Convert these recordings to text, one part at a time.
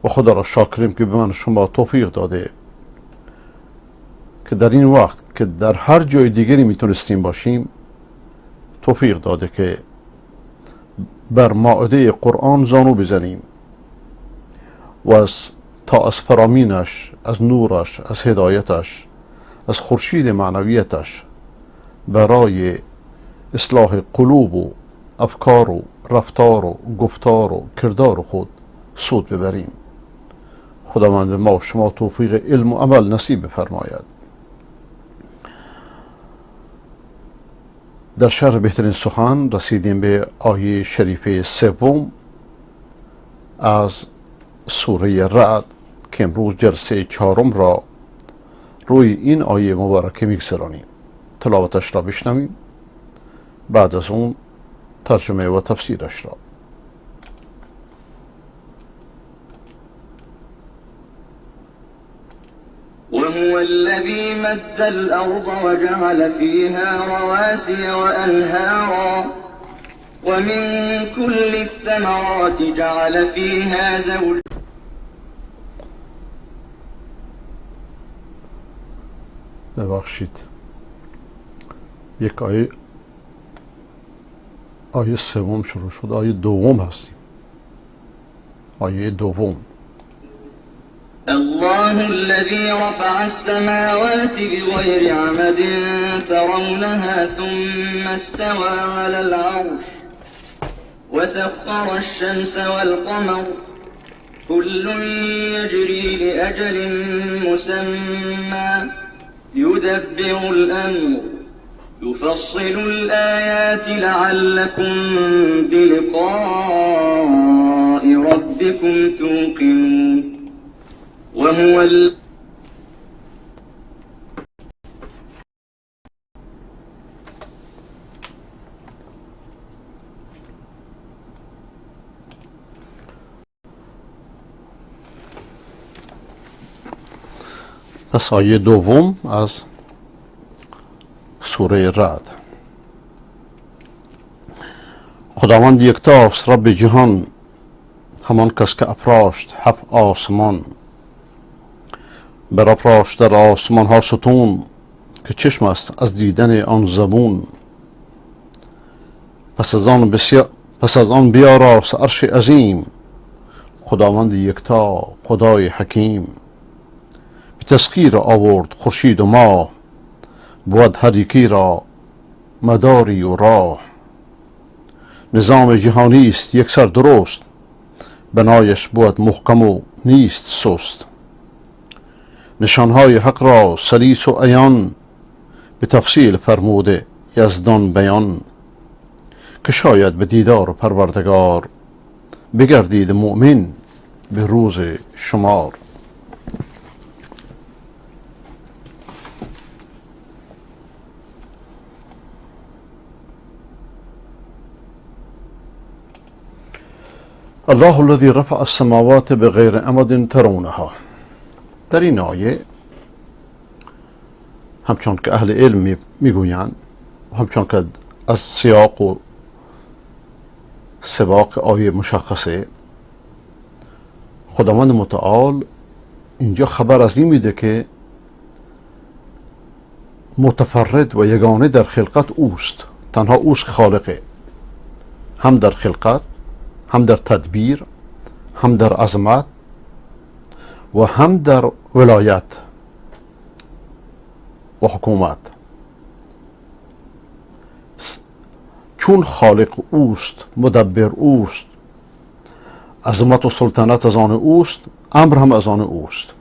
و خدا را شاکریم که به من شما توفیق داده که در این وقت که در هر جای دیگری میتونستیم باشیم، توفیق داده که بر مائده قرآن زانو بزنیم و تا از فرامینش، از نورش، از هدایتش، از خورشید معنویتش برای اصلاح قلوب و افکار و رفتار و گفتار و کردار خود سود ببریم. خداوند ما و شما توفیق علم و عمل نصیب بفرماید. در شرح بهترین سخن رسیدیم به آیه شریفه سوم از سوره رعد که امروز جلسه چهارم را روی این آیه مبارکه میگذرانیم. تلاوتش را بشنویم، بعد از اون ترجمه و تفسیرش را. وهو الذي مد الأرض وجعل فيها رواسي وأنهارا ومن كل الثمرات جعل فيها زوجين. ببخشید، یک آیه سوم شروع شد، آیه دوم هستیم، آیه دوم. الله الذي رفع السماوات بغير عمد ترونها ثم استوى على العرش وسخر الشمس والقمر كل يجري لأجل مسمى يدبر الأمر يفصل الآيات لعلكم بلقاء ربكم توقنون. وهو پس آیه دوم از سوره رعد. خداوند یکتاست رب جهان، همان کس که افراشت هفت آسمان، برافراشت در آسمان ها ستون، که چشم است از دیدن آن زبون. پس از آن بیاراست عرش عظیم، خداوند یکتا خدای حکیم. به تسخیر آورد خورشید و ماه، بود هر یکی را مداری و راه. نظام جهانی است یک سر درست، بنایش بود محکم و نیست سست. نشانهای حق را سلیس و عیان، به تفصیل فرموده یزدان بیان. که شاید به دیدار پروردگار، بگردید مؤمن به روز شمار. الله الذي رفع السماوات بغیر عمد ترونها. در این آیه همچون که اهل علم میگویند، همچون که از سیاق و سباق آیه مشخصه، خداوند متعال اینجا خبر از این میده که متفرد و یگانه در خلقت اوست، تنها اوست خالقه، هم در خلقت، هم در تدبیر، هم در عظمت و هم در ولایت و حکومت. چون خالق اوست، مدبر اوست، عظمت و سلطنت از آن اوست، امر هم از آن اوست.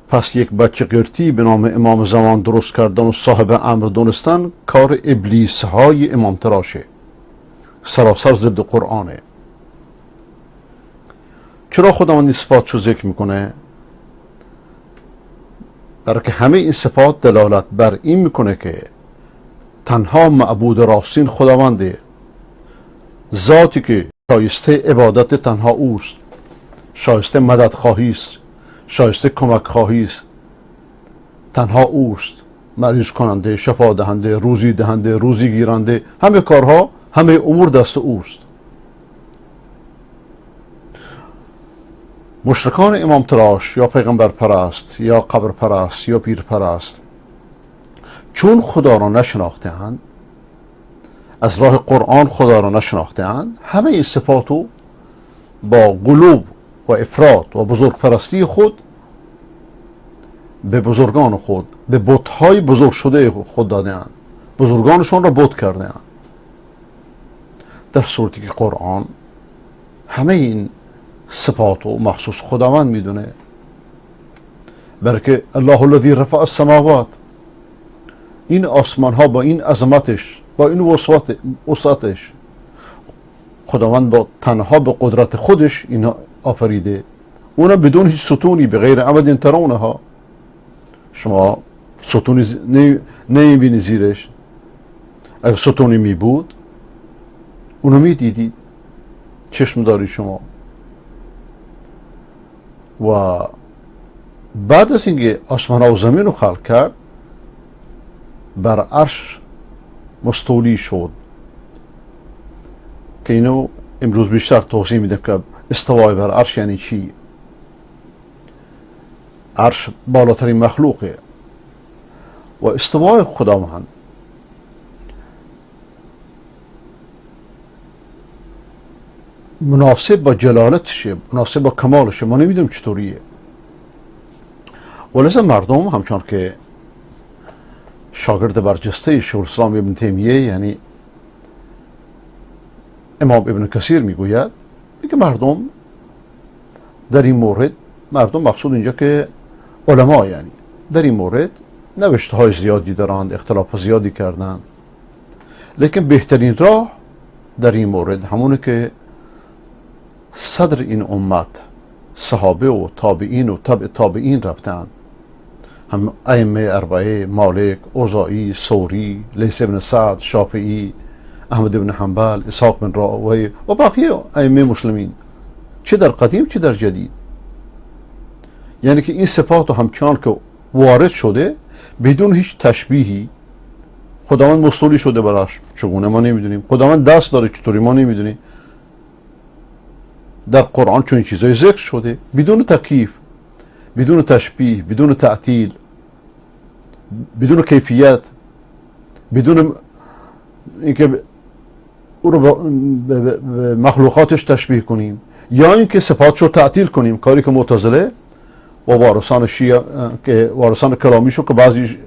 پس یک بچه قرتی به نام امام زمان درست کردن و صاحب امر دونستن کار ابلیس های امام تراشه، سراسر ضد قرآنه. چرا خداوند این صفات رو ذکر میکنه؟ در که همه این صفات دلالت بر این میکنه که تنها معبود راستین خداونده، ذاتی که شایسته عبادت تنها اوست، شایسته مدد خواهی است، شایسته کمک خواهی است، تنها اوست، مریض کننده، شفا دهنده، روزی دهنده، روزی گیرنده، همه کارها، همه امور دست اوست. مشرکان امام تراش یا پیغمبر پرست یا قبر پرست یا پیر پرست چون خدا را نشناخته‌اند، از راه قرآن خدا را نشناخته‌اند، همه این صفاتو با غلو و افراط و بزرگ پرستی خود به بزرگان خود، به بت‌های بزرگ شده خود داده‌اند، بزرگانشان را بت کرده‌اند، در صورتی که قرآن همه این صفات و مخصوص خداوند میدونه. بلکه الله الذی رفع السماوات، این آسمان ها با این عظمتش، با این وسعتش، خداوند با تنها به قدرت خودش اینا آفریده، اونا بدون هیچ ستونی، به غیر عمد ترونها، شما ستونی نمیبینی زیرش. اگر ستونی می بود اونو می دیدید، چشم داری شما. و بعد از اینکه آسمان و زمین رو خلق کرد، بر عرش مستولی شد، که اینو امروز بیشتر توضیح میدم که استوای بر عرش یعنی چی. عرش بالاترین مخلوقه و استوای خداوند مناسب با جلالتشه، مناسب با کمالشه، ما نمیدونیم چطوریه. ولذا مردم همچنان که شاگرد برجسته شیخ الاسلام ابن تیمیه یعنی امام ابن کثیر میگوید، میگه مردم در این مورد، مردم مقصود اینجا که علما، یعنی در این مورد نوشته های زیادی دارند، اختلاف زیادی کردند، لیکن بهترین راه در این مورد همونه که صدر این امت، صحابه و تابعین و تبع تابعین رفتند، هم ائمه اربعه، مالک، اوزاعی، ثوری، لیث بن سعد، شافعی، احمد بن حنبل، اسحاق بن راهویه و بقیه ائمه مسلمین، چه در قدیم چه در جدید. یعنی که این صفات همچنان که وارد شده بدون هیچ تشبیهی، خداوند مستولی شده براش، چگونه ما نمیدونیم، خداوند دست داره چطوری ما نمیدونیم، در قرآن چون چیزایی ذکر شده بدون تکییف، بدون تشبیه، بدون تعطیل، بدون کیفیت، بدون اینکه او رو به مخلوقاتش تشبیه کنیم یا اینکه صفاتش رو تعطیل کنیم، کاری که معتزله و وارثان شیعه که وارثان کلامیشو که بعضی،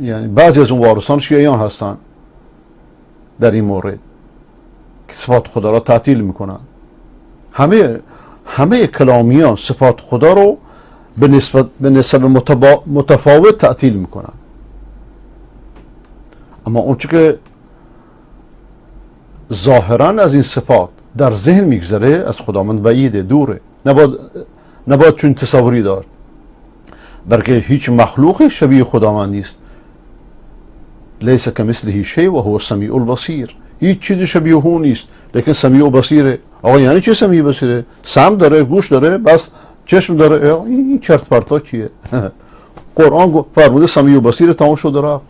یعنی بعضی از اون وارثان شیعیان هستن در این مورد که صفات خدا را تعطیل میکنن. همه کلامیان صفات خدا رو به نسب متفاوت تعطیل میکنن، اما اونچه که ظاهرا از این صفات در ذهن میگذره از خداوند بعیده، دوره، نباید چون تصوری داشت، بلکه هیچ مخلوق شبیه خداوند نیست. لیس کمثله شیء و هو السمیع البصیر، هیچ چیزی شبیه او نیست، لیکن سمیع و بصیره. آقا یعنی چه سمیع بصیره؟ سم داره، گوش داره، بس چشم داره، این چرت پرتا چیه؟ قرآن فرموده سمیع و بصیره، تمام شده رفت.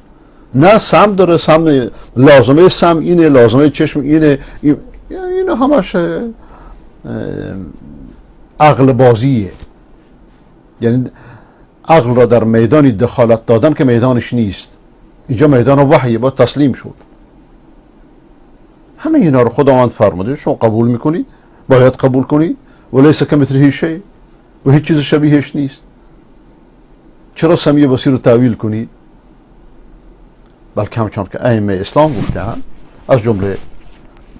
نه سم داره، سم لازمه سم اینه، لازمه چشم اینه، اینه همش عقل بازیه. یعنی عقل را در میدانی دخالت دادن که میدانش نیست. اینجا میدان وحیه، باید تسلیم شد. همه اینا رو خداوند فرموده، شما قبول میکنید، باید قبول کنید. ولیس کمثله شیء، و هیچ چیز شبیهش نیست. چرا سمیع بصیر رو تأویل کنید؟ بلکه همچنان که ائمه اسلام گفتند، از جمله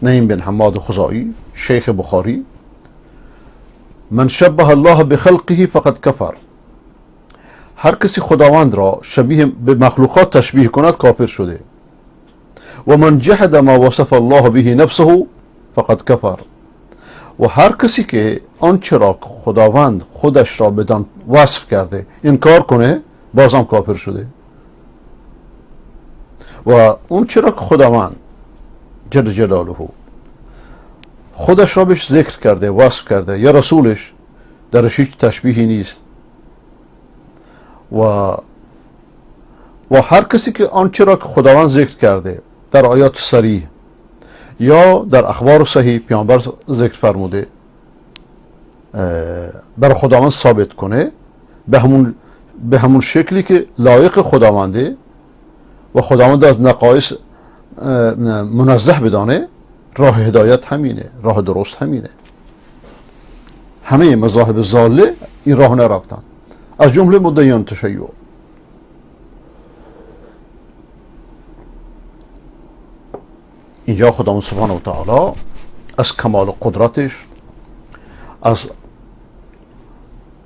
نعیم بن حماد خزاعی، شیخ بخاری، من شبه الله بخلقه فقد کفر. هر کسی خداوند را شبیه به مخلوقات تشبیه کند کافر شده. و من جحد ما وصف الله به نفسه فقد کفر. و هر کسی که آنچه را خداوند خودش را بدان وصف کرده انکار کنه بازم کافر شده. و اون چرا که خداوند جل جلاله خودش را بهش ذکر کرده، وصف کرده، یا رسولش، درش هیچ تشبیهی نیست. و هر کسی که آنچه را که خداوند ذکر کرده در آیات صریح یا در اخبار صحیح پیامبر ذکر فرموده، بر خداوند ثابت کنه به همون شکلی که لایق خداونده و خداوند از نقایص منزه بدانه، راه هدایت همینه، راه درست همینه. همه مذاهب ضاله این راه نرفتن، از جمله مدعیان تشیع. اینجا خداوند سبحانه و تعالی از کمال قدرتش، از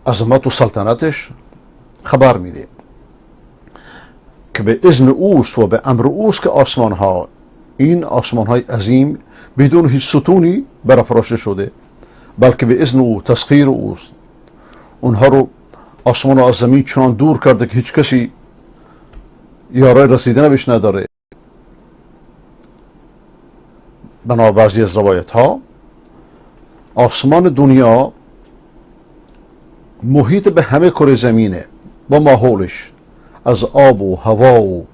عظمت و سلطنتش خبر میده که به اذن اوست و به امر اوست که آسمان ها، این آسمان های عظیم بدون هیچ ستونی برافراشته شده، بلکه به اذن او، تسخیر اوست. اونها رو، آسمان رو از زمین چنان دور کرده که هیچ کسی یارای رسیدن بهش نداره. بنا بعضی از روایت ها آسمان دنیا محیط به همه کره زمینه با ماحولش، از آب و هوا و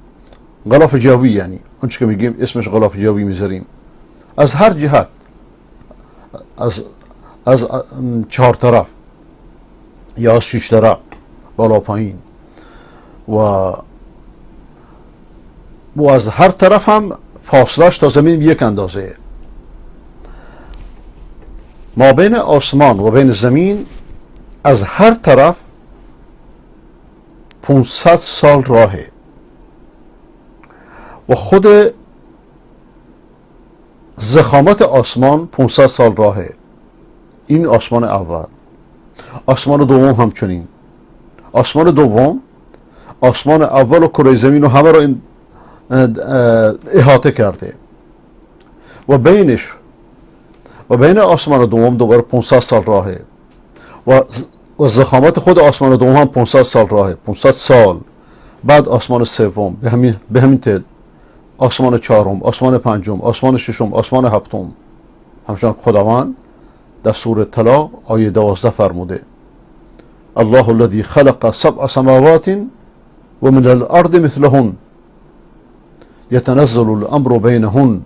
غلاف جوی، یعنی اون که میگیم اسمش غلاف جوی میذاریم، از هر جهت، از چهار طرف یا از شش طرف، بالا پایین، و از هر طرف هم فاصله‌اش تا زمین یک اندازه. ما بین آسمان و بین زمین از هر طرف 500 سال راهه و خود ضخامت آسمان 500 سال راهه. این آسمان اول. آسمان دوم همچنین. آسمان دوم آسمان اول و کره زمین و همه را این احاطه کرده و بینش و بین آسمان دوم دوباره 500 سال راهه و ضخامت خود آسمان دوم هم 500 سال راهه، 500 سال. بعد آسمان سوم به همین تعداد، آسمان چهارم، آسمان پنجم، آسمان ششم، آسمان هفتم. همچنان خداوند در سوره طلاق آیه 12 فرموده: الله الذي خلق سبع سماوات و من الارض مثلهن يتنزل الامر بينهن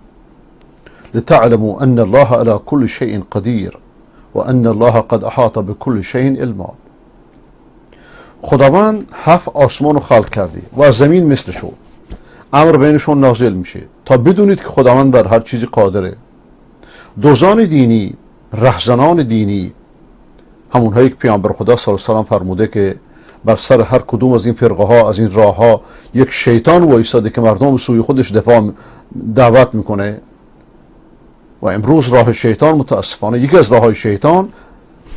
لتعلموا ان الله على كل شيء قدير وان الله قد احاط بكل شيء علما. خداوند هفت آسمان رو خلق کرده و از زمین مثلشون، امر بینشون نازل میشه تا بدونید که خداوند بر هر چیزی قادره. دوزان دینی، رهزنان دینی، همونهایی که پیامبر خدا صلی الله علیه و سلم فرموده که بر سر هر کدوم از این فرقه ها، از این راه ها یک شیطان وایساده که مردم سوی خودش دعوت میکنه. و امروز راه شیطان متاسفانه یکی از راه های شیطان،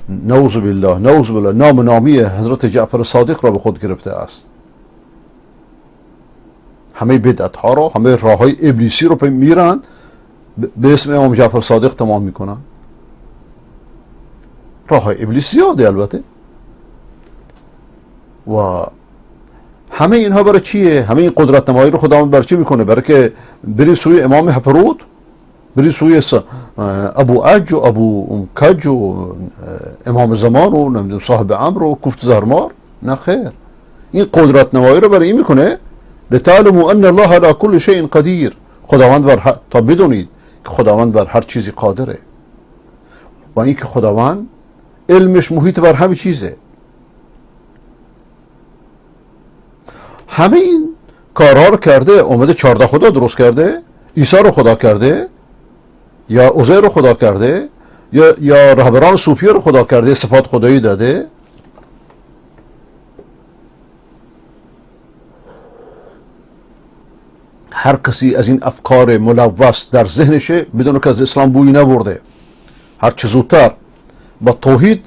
نعوذ بالله، نعوذ بالله، نام نامی حضرت جعفر صادق را به خود گرفته است. همه بدعت ها را، همه راه های ابلیسی رو میرن به اسم امام جعفر صادق تمام میکنن. راه های ابلیس زیاده البته. و همه اینها برای چیه؟ همه این قدرت نمایی رو خداوند برای چی میکنه؟ برای که بری سوی امام هپرود، بری سوی ابو عج و ابو کج و امام زمان و نمیدونم صاحب امر و کوفت زهرمار؟ نه خیر، این قدرت نمایی رو برای این میکنه لتعلموا ان الله على كل شيء قدیر. خداوند بر تا بدونید که خداوند بر هر چیزی قادره و اینکه خداوند علمش محیط بر همه چیزه. همه این کارها رو کرده، اومده 14 خدا درست کرده، عیسی رو خدا کرده، یا عزیر رو خدا کرده، یا رهبران صوفیه رو خدا کرده، صفات خدایی داده. هر کسی از این افکار ملوث در ذهنشه بدون که از اسلام بویی نبرده، هر چه زودتر با توحید،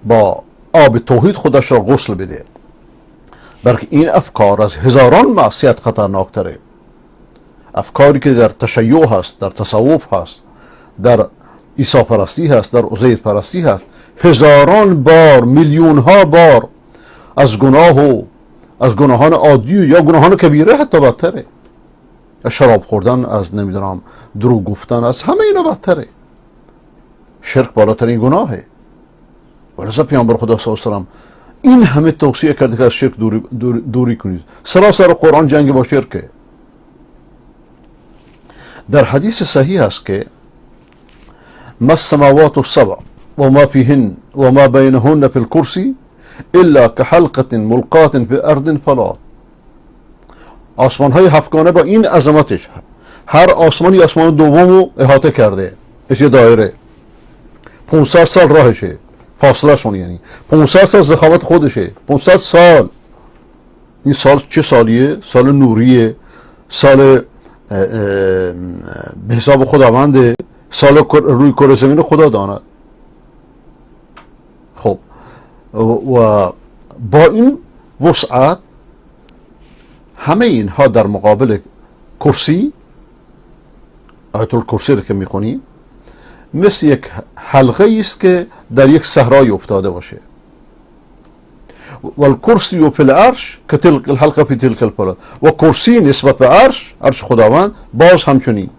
با آب توحید خودش را غسل بده، بلکه این افکار از هزاران معصیت خطرناکتره. افکاری که در تشیع هست، در تصوف هست، در عیسی پرستی هست، در عزیر پرستی هست، هزاران بار، میلیون ها بار از گناه و از گناهان عادی یا گناهان کبیره حتی بدتره. از شراب خوردن، از نمیدونم دروغ گفتن، از همه اینا بدتره. شرک بالاترین گناهه. ولذا پیامبر خدا صلی الله علیه و سلم این همه توصیه کرده که از شرک دوری کنید. سراسر قرآن جنگ با شرکه. در حدیث صحیح هست که ما السماوات السبع و ما فيهن و ما بينهن في الكرسي الا كحلقة ملقاة في ارض فلات. آسمان های هفتگانه با این عظمتش، هر آسمانی آسمان دوم رو احاطه کرده، مثل دایره. 500 سال راهشه، فاصله شون، یعنی 500 سال ضخامت خودشه، 500 سال. این سال چه سالیه؟ سال نوریه، سال به حساب خداونده، سال روی کره زمین خدا داند. خب و با این وسعت همه اینها در مقابل کرسی، آیت الکرسی رو که میخونیم، مثل یک حلقه است که در یک صحرای افتاده باشه. و الکرسی فی العرش کتلک الحلقه فی تلک الفلات. و کرسی نسبت به عرش، عرش خداوند، باز همچنین.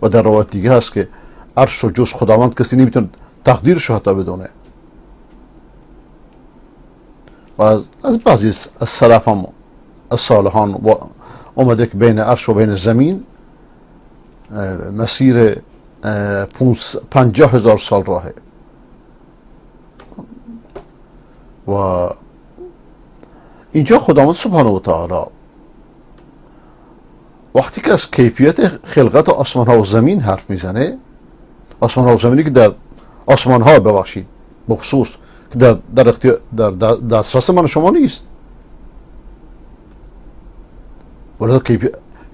و در روایت دیگه هست که عرش رو جز خداوند کسی نمیتونه تقدیرش رو حتی بدونه. و از بعضی از سلف هم، از صالحان و اومده که بین عرش و بین زمین مسیر 50,000 سال راهه. و اینجا خداوند سبحانه و تعالی وقتی که از کیفیت خلقت آسمان ها و زمین حرف میزنه، آسمان ها و زمینی که در آسمان ها، ببخشید مخصوص که در دسترس من شما نیست، ولی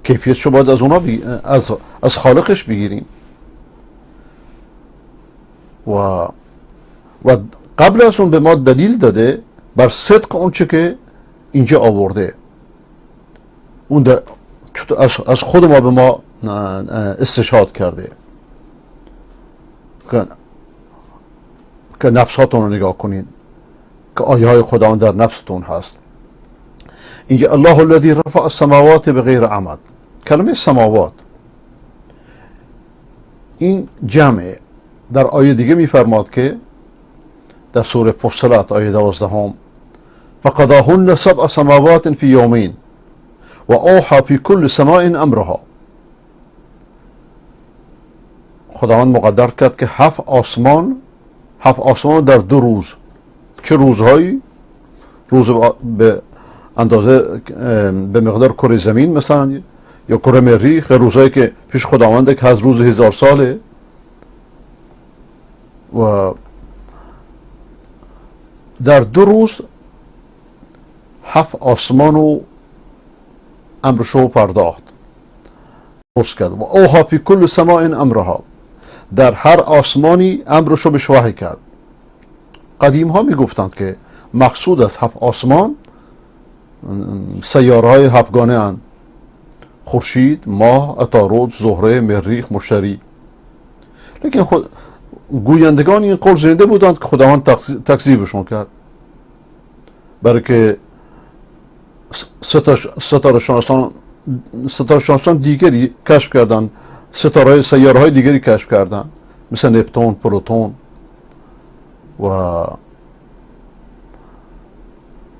کیفیت شو باید از اونا از خالقش بگیریم. و قبل از اون به ما دلیل داده بر صدق اون چه که اینجا آورده، اون از خود ما به ما استشهاد کرده که نفساتون رو نگاه کنید که آیه های خداوند در نفستون هست. اینجا الله الذی رفع السماوات بغیر عمد، کلمه سماوات این جمعه. در آیه دیگه میفرماد که در سوره فصلت آیه 12، فقضاهن سبع سماوات فی یومین و اوحى فی کل سماء امرها. خداوند مقدر کرد که هفت آسمان در 2 روز. چه روزهایی؟ روز به اندازه به مقدار کره زمین مثلا یا کره مریخ، روزهایی که پیش خداونده که از روز 1000 ساله. و در 2 روز 7 آسمان و امرشو پرداخت کرد. و اوها فی کل سماء امرها، در هر آسمانی امرشو بهش وحی کرد. قدیم ها می گفتند که مقصود از 7 آسمان سیاره های هفتگانه اند: خورشید، ماه، عطارد، زهره، مریخ، مشتری. لیکن خود گویندگان این قول زنده بودند که خداوند تکذیبشون کرد، برای که ستاره شناسان دیگری کشف کردند، ستاره سیاره های دیگری کشف کردند مثل نپتون، پلوتون. و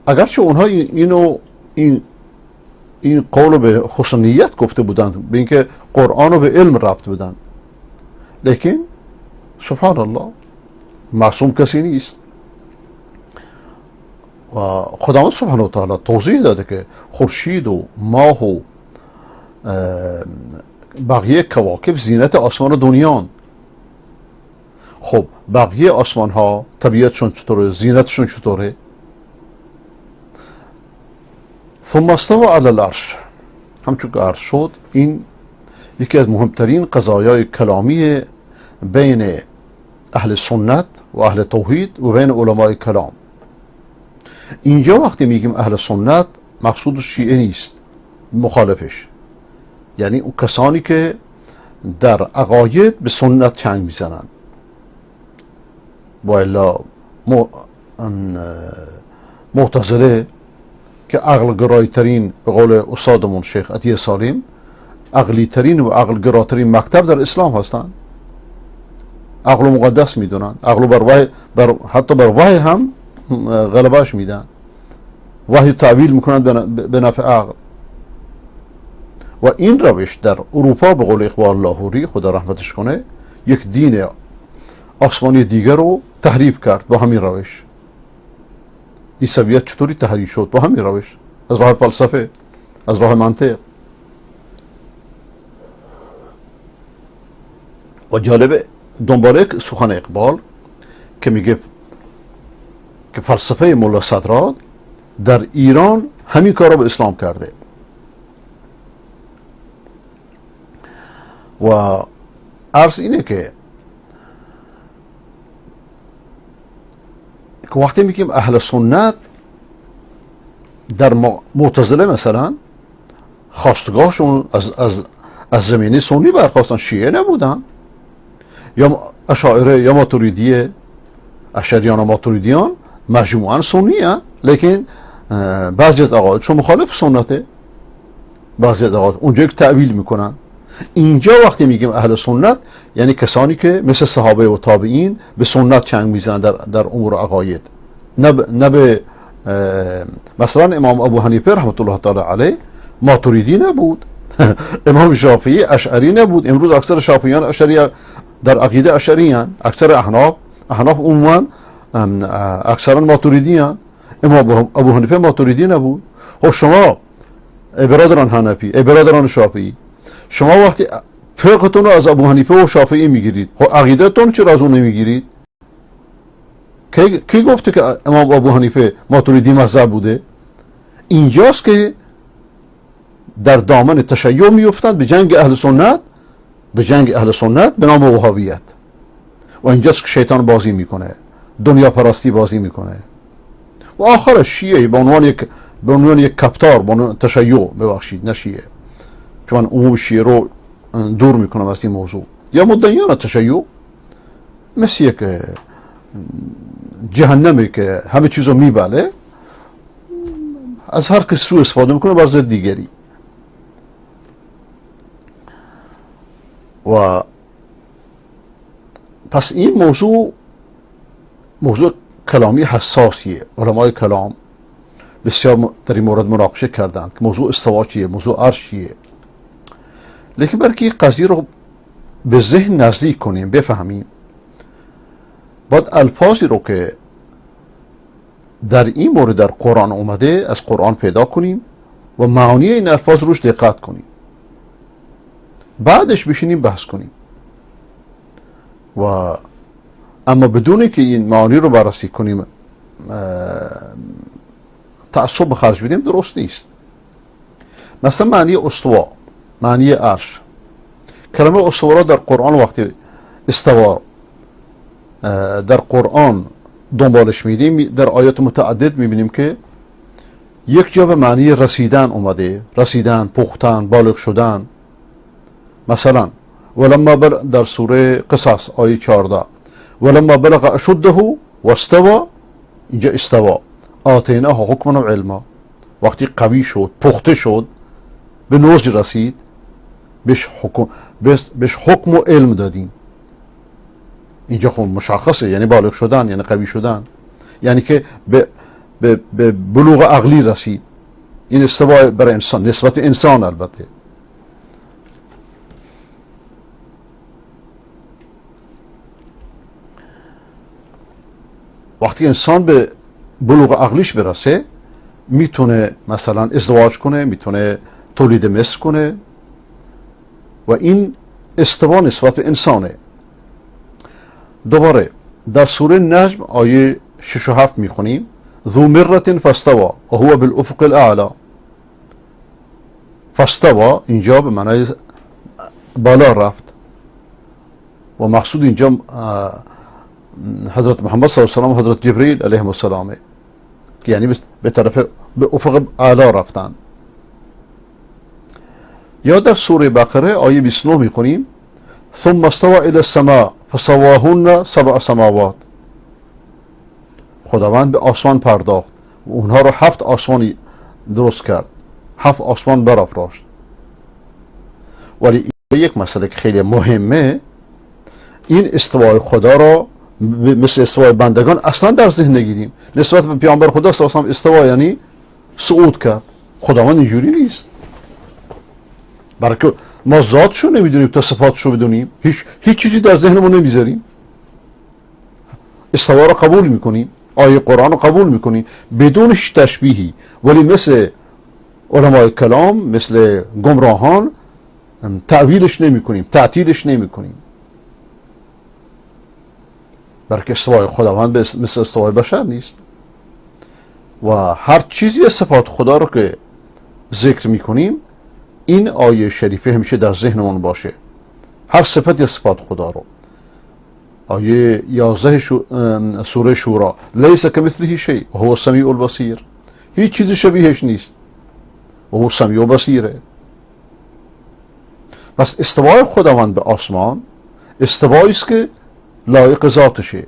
اگرچه اونها این قول رو به حسن نیت گفته بودند، به اینکه قرآن رو به علم ربط بدند، لیکن سبحان الله معصوم کسی نیست. و خداوند سبحانه و تعالی توضیح داده که خورشید و ماه و بقیه کواکب زینت آسمان دنیان. خب بقیه آسمان ها طبیعتشون چطوره، زینتشون چطوره؟ ثم استوى علی العرش، همچون که عرض شد این یکی از مهمترین قضایای کلامی بین اهل سنت و اهل توحید و بین علمای کلام. اینجا وقتی میگیم اهل سنت مقصود شیعه نیست، مخالفش، یعنی اون کسانی که در عقاید به سنت چنگ میزنند، با الا معتزله که عقل گرایی ترین، به قول استادمون شیخ عطیه سالم، عقلی ترین و عقل گراترین مکتب در اسلام هستند. عقل مقدس میدونن، عقل بر وحی، حتی بر وحی هم غلبهش میدن، وحی تعویل میکنن به نفع عقل. و این روش در اروپا به قول اقبال لاهوری خدا رحمتش کنه یک دین آسمانی دیگر رو تحریف کرد با همین روش. عیسویت چطوری تحریف شد؟ با همین روش، از راه فلسفه، از راه منطق. و جالب دنباله سخن اقبال که میگه که فلسفه ملا صدرا در ایران همین کار رو به اسلام کرده. و عرض اینه که وقتی میگیم اهل سنت در معتزله مثلا خواستگاهشون از زمینه سنی برخواستن، شیعه نبودن، یا اشاعره یا ماتریدیه، اشعریان و ماتریدیان مجموعا سنی هستند، لیکن بعضی از عقایدشون مخالف سنته، بعضی از عقاید اونجا یک تأویل میکنن. اینجا وقتی میگیم اهل سنت یعنی کسانی که مثل صحابه و تابعین به سنت چنگ میزنن در امور عقاید، نه به مثلا امام ابو حنیفه رحمت الله تعالی علیه ماتریدی نبود، امام شافعی اشعری نبود. امروز اکثر شافعیان اشعری در عقیده اشعری هستند، اکثر احناف عموما اکثرا ماتریدی هستند. امام ابو حنیفه ماتریدی نبود. خب شما ای برادران حنفی، ای برادران شافعی، شما وقتی فقهتون رو از ابو حنیفه و شافعی میگیرید، خب عقیدهتون چرا از اون نمیگیرید؟ کی گفته که امام ابو حنیفه ماتریدی مذهب بوده؟ اینجاست که در دامن تشیع میافتند به جنگ اهل سنت، به جنگ اهل سنت به نام وهابیت. و اینجاست که شیطان بازی میکنه، دنیا پرستی بازی میکنه و آخرش شیعه به عنوان یک کپتار، به عنوان تشیع، ببخشید نه شیعه، که من عموم شیعه رو دور میکنم از این موضوع، یا مدعیان تشیع مثل یک جهنمی که همه چیز رو میبله، از هر کس سوء استفاده میکنه بر ضد دیگری. و پس این موضوع کلامی حساسیه. علمای کلام بسیار در این مورد مناقشه کردند که موضوع استوا چیه، موضوع عرش چیه. لیکن برای قضیه رو به ذهن نزدیک کنیم، بفهمیم، باید الفاظی رو که در این مورد در قرآن اومده از قرآن پیدا کنیم و معانی این الفاظ روش دقت کنیم، بعدش بشینیم بحث کنیم. و اما بدون که این معانی رو بررسی کنیم تعصب به خرج بدیم درست نیست. مثلا معنی استوا، معنی عرش، کلمه استوا را در قرآن وقتی استوا در قرآن دنبالش میدیم، در آیات متعدد میبینیم که یک جا به معنی رسیدن اومده، رسیدن، پختن، بالغ شدن. مثلا ولما در سوره قصص آیه 14، ولما بلغ اشده واستوى، اینجا استوا، آتیناه حکما و علما، وقتی قوی شد، پخته شد، به نضج رسید، بهش حکم و علم دادیم. اینجا خب مشخصه، یعنی بالغ شدن، یعنی قوی شدن، یعنی که به بلوغ عقلی رسید. این استوا برای انسان، نسبت انسان البته. وقتی انسان به بلوغ عقلیش برسه میتونه مثلا ازدواج کنه، میتونه تولید مثل کنه، و این استوا نسبت به انسانه. دوباره در سوره نجم آیه 6 و 7 میخونیم، ذو مرة فاستوى وهو بالافق الاعلى. فاستوى اینجا به معنای بالا رفت، و مقصود اینجا حضرت محمد صلی الله علیه و سلم و حضرت جبریل علیه السلام، که یعنی به طرف به افق اعلا رفتند. یا در سوره بقره آیه 29 میخونیم، ثم استوى الى السماء فسواهن سبع سماوات. خداوند به آسمان پرداخت و اونها رو 7 آسمانی درست کرد، 7 آسمان برافراشت. ولی یک مسئله که خیلی مهمه، این استوای خدا را مثل استوای بندگان اصلا در ذهن نگیریم. نسبت به پیامبر خدا صلی الله علیه و آله استوا یعنی صعود کرد، خداوند اینجوری نیست. برای که ما ذاتشو نمیدونیم تا صفاتشو بدونیم، هیچ چیزی در ذهنمون نمیذاریم. استوا رو قبول میکنیم، آیه قرآن رو قبول میکنیم بدون هیچ تشبیهی، ولی مثل علمای کلام، مثل گمراهان تأویلش نمیکنیم، تعطیلش نمیکنیم. برای که استوای خداوند مثل استوای بشر نیست و هر چیزی صفات خدا رو که ذکر میکنیم این آیه شریفه همیشه در ذهنمون باشه، هر صفتی صفات خدا رو. آیه 11 سوره شورا، لیس کمثله شیء و هو السمیع البصیر، هیچ چیزی شبیهش نیست و هو سمیع و بصیره. پس استوای خداوند به آسمان استوایی است که لایق ذاتشه،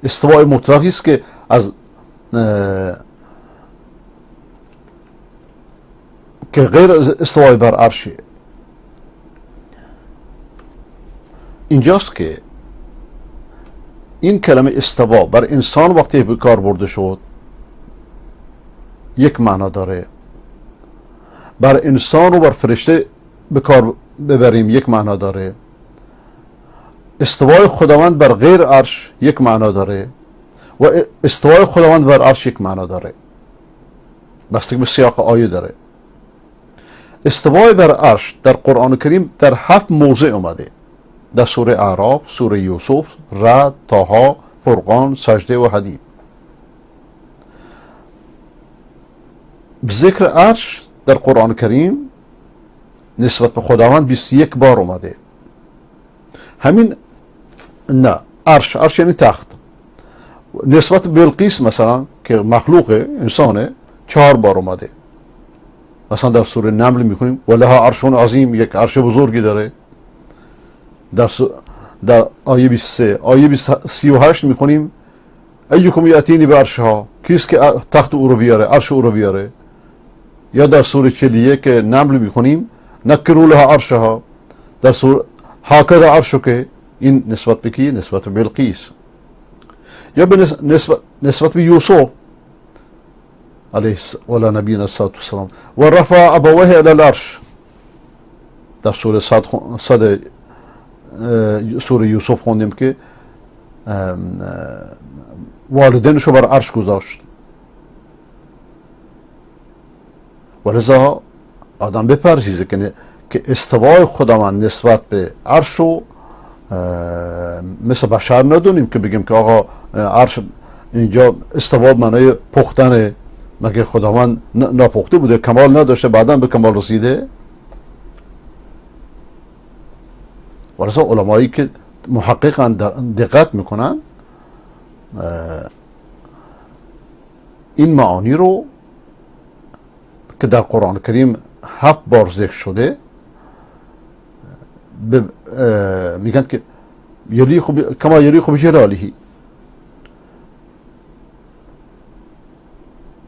استوای مطلقی است که از که غیر از استوای بر عرشه. اینجاست که این کلمه استوا بر انسان وقتی به کار برده شد یک معنا داره، بر انسان و بر فرشته به کار ببریم یک معنا داره، استوای خداوند بر غیر عرش یک معنا داره و استوای خداوند بر عرش یک معنا داره، بستگی به سیاق آیه داره. استوای بر عرش در قرآن کریم در 7 موضع اومده، در سوره اعراف، سوره یوسف، رعد، طه، فرقان، سجده و حدید. ذکر عرش در قرآن کریم نسبت به خداوند 21 بار اومده. همین نه عرش، عرش یعنی تخت. نسبت به بلقیس مثلا که مخلوق انسانه 4 بار اومده. مثلا در سوره نمل میخونیم ولها عرش عظیم، یک عرش بزرگی داره. در آیه 23، آیه 38 میخونیم ایکم یاتینی بعرشها، کیست که تخت او رو بیاره، عرش او رو بیاره. یا در سوره 41 نمل میخونیم نکروا لها عرشها، در سوره هکذا عرشک، این نسبت به کی؟ نسبت به بلقیس. یا به نسبت به یوسف علیه وعلی نبینا الصلاة والسلام و رفع ابویه الی العرش، در سوره صد سوره یوسف خوندیم که والدینش رو بر عرش گذاشت. ولذا آدم بپرهیزه که استوای خداوند نسبت به عرش رو مثل بشر ندونیم که بگیم که آقا عرش اینجا استوا معنای پختنه، مگه خداوند ناپخته بوده، کمال نداشته، بعدا به کمال رسیده؟ ولذا علمایی که محققا دقت میکنن این معانی رو که در قرآن کریم 7 بار ذکر شده میگن که یلیق کما یلیق بجلاله.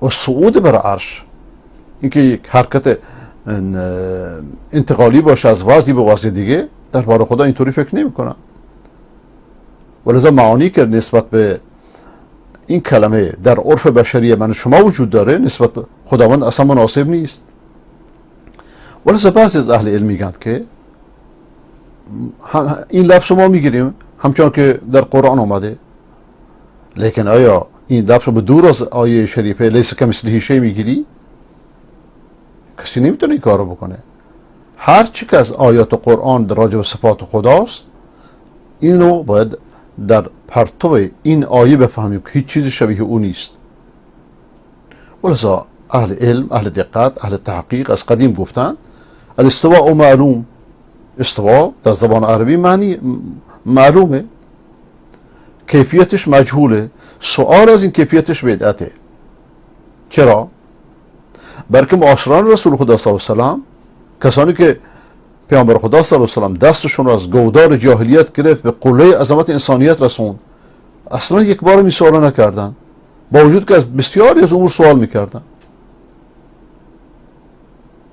و صعود بر عرش، اینکه یک حرکت انتقالی باشه از وضعی به وضع دیگه، درباره خدا اینطوری فکر نمی کنن. ولذا معانی که نسبت به این کلمه در عرف بشری من شما وجود داره نسبت به خداوند اصلا مناسب نیست. ولذا بعضی از اهل علم میگن که این لفظ ما میگیریم همچنان که در قرآن آمده، لیکن آیا این لفظ رو به دور از آیه شریفه لیس کمثله شیء میگیری؟ کسی نمیتونه این کارو بکنه. هر چی که از آیات قرآن در راجع به صفات خداست اینو باید در پرتو این آیه بفهمیم که هیچ چیز شبیه او نیست. ولذا اهل علم، اهل دقت، اهل تحقیق از قدیم گفتن الاستواء معلوم. استوا در زبان عربی معنی معلومه، کیفیتش مجهوله، سوال از این کیفیتش بدعته. چرا؟ بلکه معاصران رسول خدا صلی الله علیه و سلم، کسانی که پیامبر خدا صلی الله علیه و سلم دستشون رو از گودال جاهلیت گرفت به قله عظمت انسانیت رسوند، اصلا یک بار می سوال نکردن، با وجود که از بسیاری از امور سوال میکردن.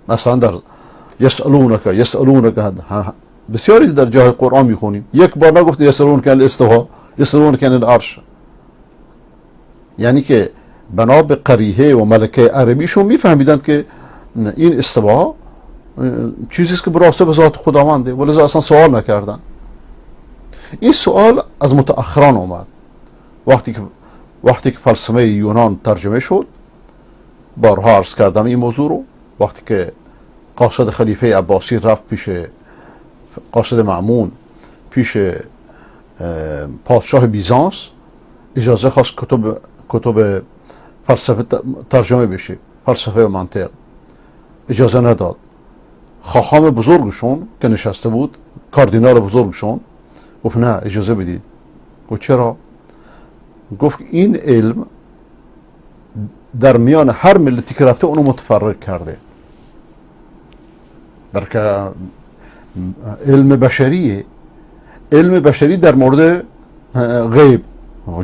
مثلا در یسألونک یسألونک بسیاری در جای قرآن میخونیم، یک بار نگفت یسألونک عن الاستواء یسألونک عن العرش. یعنی که بنا به قریحه و ملکه عربیشون میفهمیدند که این استوا چیزی که براسته به ذات خداونده، ولذا اصلا سوال نکردن. این سوال از متأخران اومد. وقتی که فلسفه یونان ترجمه شد، بارها عرض کردم این موضوع رو، وقتی که قاصد خلیفه عباسی رفت پیش قاصد مأمون پیش پادشاه بیزانس، اجازه خواست کتب فلسفه ترجمه بشه، فلسفه و منطق، اجازه نداد. خاخام بزرگشون که نشسته بود، کاردینال بزرگشون، گفت نه اجازه بدید. گفت چرا؟ گفت این علم در میان هر ملتی که رفته اونو متفرق کرده، برکه علم بشریه، علم بشری در مورد غیب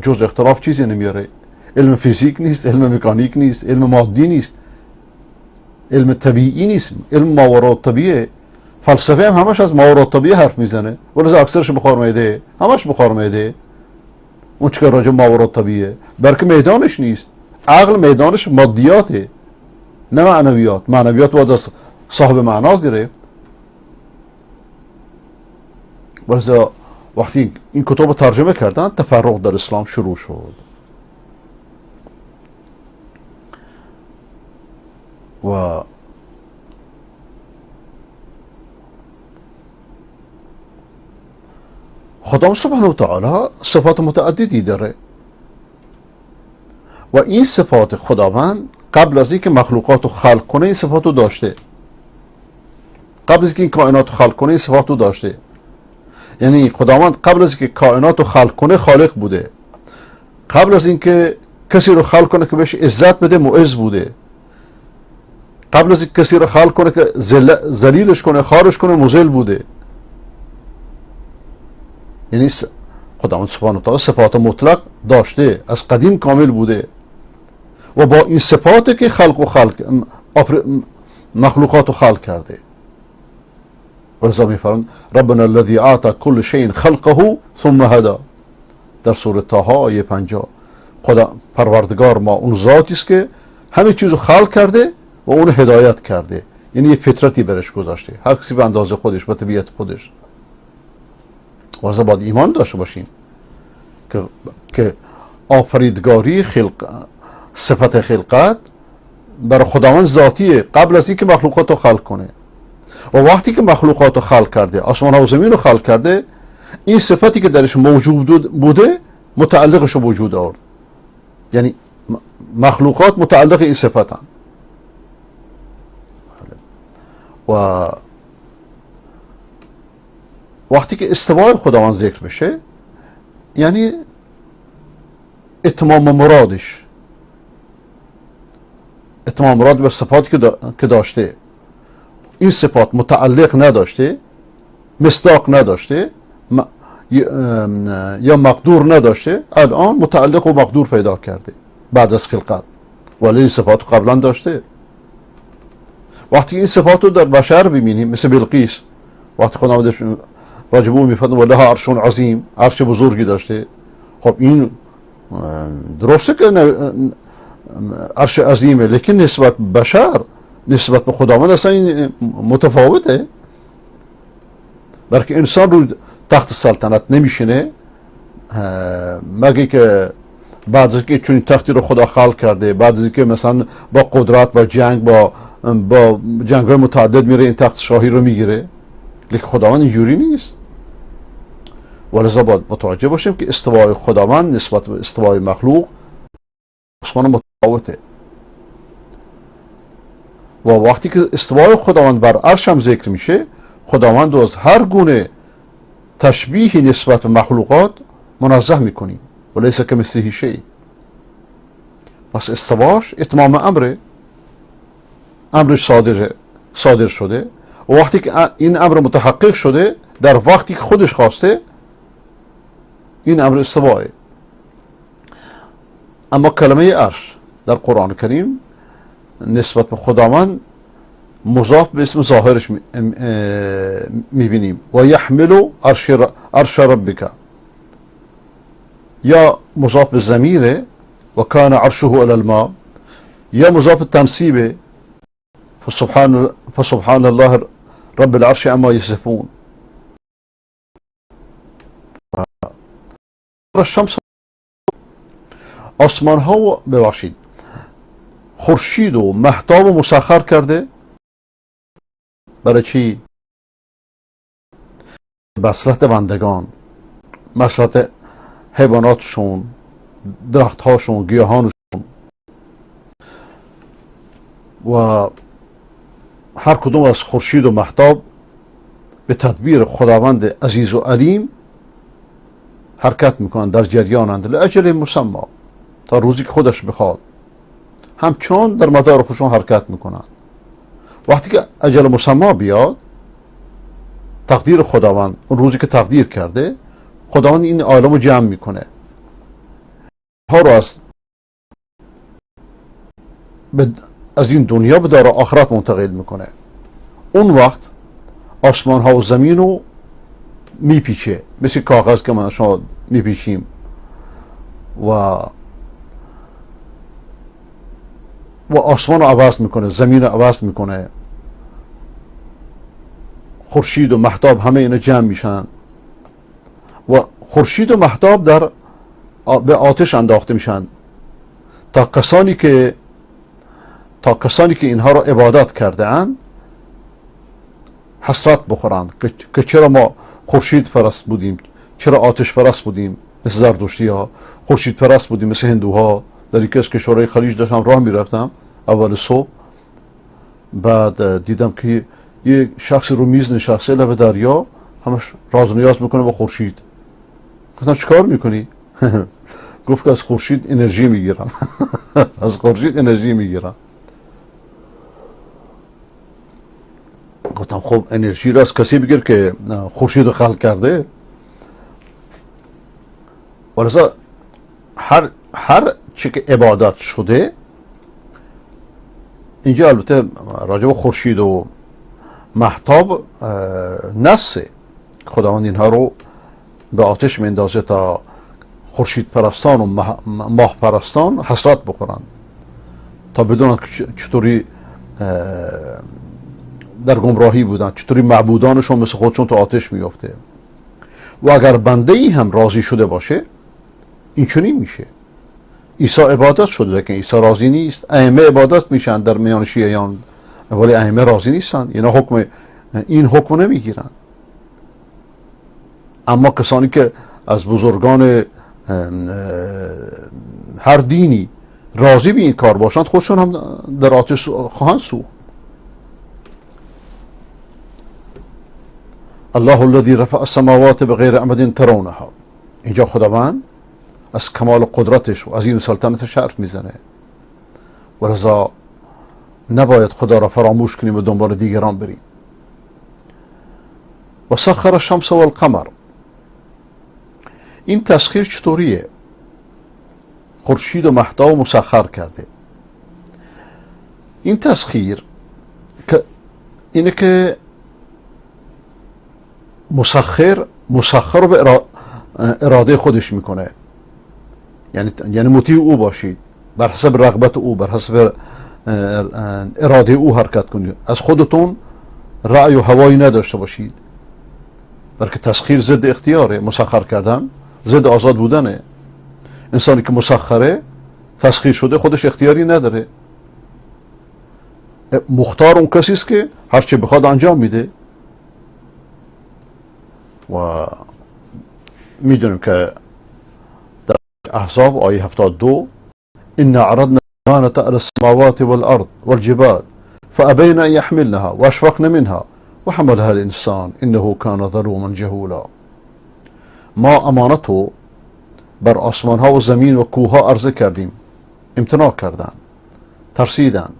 جز اختلاف چیزی نمیاره. علم فیزیک نیست، علم مکانیک نیست، علم مادی نیست، علم طبیعی نیست، علم ماورا طبیعه. فلسفه هم همش از ماورا طبیعه حرف میزنه، ولذا اکثرش بخار میده، همش بخار میده اون چه که راجع ماورا طبیعه، بلکه میدانش نیست. عقل میدانش مادیاته، نه معنویات. معنویات باید از صاحب معنا گرفت. ولذا وقتی این کتاب رو ترجمه کردن، تفرق در اسلام شروع شد. و خدا سبحانه و تعالی صفات متعددی داره و این صفات خداوند قبل از اینکه مخلوقات رو خلق کنه این صفات رو داشته، قبل از اینکه این کائنات رو خلق کنه این صفات رو داشته. یعنی خداوند قبل از اینکه کائنات رو خلق کنه خالق بوده، قبل از اینکه کسی رو خلق کنه که بهش عزت بده معز بوده، قبل از اینکه کسی رو خلق کنه که ذلیلش کنه خارش کنه مذل بوده. یعنی خداوند سبحانه و تعالی صفات مطلق داشته، از قدیم کامل بوده و با این صفاتی که خلق و خلق مخلوقات رو خلق کرده. ولذا میفرمایند ربنا الذي اعطى كل شيء خلقه ثم هدى، در سوره طه آیه 50. خدا پروردگار ما اون ذاتی است که همه چیز رو خلق کرده و اون هدایت کرده، یعنی یه فطرتی برش گذاشته، هر کسی به اندازه خودش، به طبیعت خودش. ولذا باید ایمان داشته باشیم که آفریدگاری خلق، صفت خلقت برای خداوند ذاتیه قبل از اینکه مخلوقات رو خلق کنه. و وقتی که مخلوقات رو خلق کرده، آسمان ها و زمین رو خلق کرده، این صفتی که درش موجود بوده متعلقش رو وجود آورد. یعنی مخلوقات متعلق این صفتن. و وقتی که استوای خداوند ذکر بشه، یعنی اتمام مرادش، اتمام مراد به صفاتی که داشته، این صفات متعلق نداشته، مصداق نداشته، یا مقدور نداشته، الان متعلق و مقدور پیدا کرده بعد از خلقت، ولی این صفات قبلا داشته. وقتی این صفات رو در بشر ببینیم، مثل بلقیس، وقتی خدا راجب او میفرماید ولها عرش عظیم، عرش بزرگی داشته. خب این درسته که عرش عظیمه، لیکن نسبت بشر نسبت به خداوند اصلا این متفاوته. بلکه انسان رو تخت سلطنت نمیشینه مگه که بعد از که چون تختی رو خدا خلق کرده، بعد از که مثلا با قدرت، با جنگ، با جنگ های متعدد میره این تخت شاهی رو میگیره. لیکن خداوند اینجوری نیست. ولذا باید متوجه باشیم که استوای خداوند نسبت به استوای مخلوق آسمان متفاوته. و وقتی که استوای خداوند بر عرش هم ذکر میشه، خداوند از هر گونه تشبیهی نسبت به مخلوقات منزه میکنیم، ولیس کمثله شیء. پس استواش اتمام امره، امرش صادر شده. و وقتی که این امر متحقق شده در وقتی که خودش خواسته، این امر استواه. اما کلمه عرش در قرآن کریم نسبت به خداوند مضاف به اسم ظاهرش میبینیم، و یحمل عرش ربک، یا مضاف به ضمیره و کان عرشه علی الماء، یا مضاف به تنصیبه فسبحان الله رب العرش عما یصفون. الشمس، آسمان ها و ببخشید خورشید و مهتاب و مسخر کرده برای چی؟ مصلحت بندگان، مصلحت حیواناتشون، درختهاشون، گیاهانشون و هر کدوم از خورشید و مهتاب به تدبیر خداوند عزیز و علیم حرکت میکنن، در جریانند لاجل مسما، تا روزی که خودش بخواد همچنان در مدار خودشون حرکت میکنن. وقتی که اجل مسما بیاد، تقدیر خداوند، اون روزی که تقدیر کرده خداوند این عالم رو جمع میکنه، ها رو از این دنیا به دار آخرت منتقل میکنه. اون وقت آسمان ها و زمین رو میپیچه، مثل کاغذ که من شما میپیچیم و آسمان رو عوض میکنه، زمین رو عوض میکنه، خورشید و مهتاب همه اینا جمع میشن و خورشید و مهتاب در به آتش انداخته میشن تا کسانی که اینها رو عبادت کرده اند حسرت بخورند که چرا ما خورشید پرست بودیم، چرا آتش پرست بودیم مثل زردشتی ها، خورشید پرست بودیم مثل هندوها. در یکی از کشورهای خلیج داشتم راه میرفتم اول صبح، بعد دیدم که یه شخصی رو میز نشسته لب دریا، همش راز و نیاز میکنه با خورشید. گفتم چیکار میکنی؟ گفت که از خورشید انرژی میگیرم. از خورشید انرژی میگیرم. گفتم خب انرژی را از کسی بگیر که خورشید رو خلق کرده. ولذا هر چی که عبادت شده اینجا، البته راجع به خورشید و مهتاب نصه، خداوند اینها رو به آتش میندازه تا خورشید پرستان و ماه پرستان حسرت بخورن، تا بدونن چطوری در گمراهی بودن، چطوری معبودانشون مثل خودشون تو آتش میفته. و اگر بنده ای هم راضی شده باشه این چنین میشه. عیسی عبادت شده لیکن عیسی راضی نیست. ائمه عبادت میشن در میان شیعیان ولی ائمه راضی نیستن، اینا حکم این حکم نمیگیرن. اما کسانی که از بزرگان هر دینی راضی به این کار باشند خودشون هم در آتش خواهند سوخت. الله الذي رفع السماوات بغیر عمد ترونها. اینجا خداوند از کمال قدرتش و عظیم سلطنتش حرف میزنه و لذا نباید خدا را فراموش کنیم و دنبال دیگران بریم. و سخر الشمس والقمر. این تسخیر چطوریه؟ خورشید و مهتاب مسخر کرده. این تسخیر که اینه که مسخر رو به اراده خودش میکنه، یعنی مطیع او باشید، بر حسب رغبت او، بر حسب اراده او حرکت کنید، از خودتون رأی و هوایی نداشته باشید، بلکه تسخیر ضد اختیاره، مسخر کردن ضد آزاد بودنه. انسانی که مسخره تسخیر شده خودش اختیاری نداره، مختار اون کسی است که هرچی بخواد انجام میده. و میدونیم که در احزاب آیه 72 إنا عرضنا الأمانة على السماوات والأرض والجبال فأبين أن يحملنها وأشفقن منها وحملها الإنسان إنه كان ظلوما جهولا. ما امانتو بر آسمان ها و زمین و کوه ها عرضه کردیم، امتناع کردند، ترسیدند،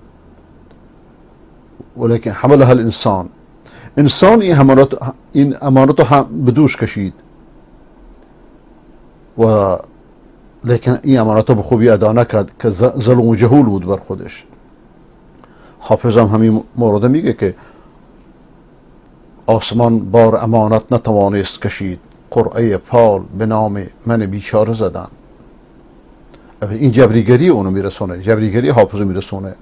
ولیکن حملها الانسان، انسان این امانت هم به دوش کشید و لیکن این امانت به خوبی ادا نکرد که ظلم و جهول بود بر خودش. حافظ هم همین مورد میگه که آسمان بار امانت نتوانست کشید، قرعه پال به نام من بیچاره زدن. این جبریگری اونو میرسونه، جبریگری حافظ میرسونه.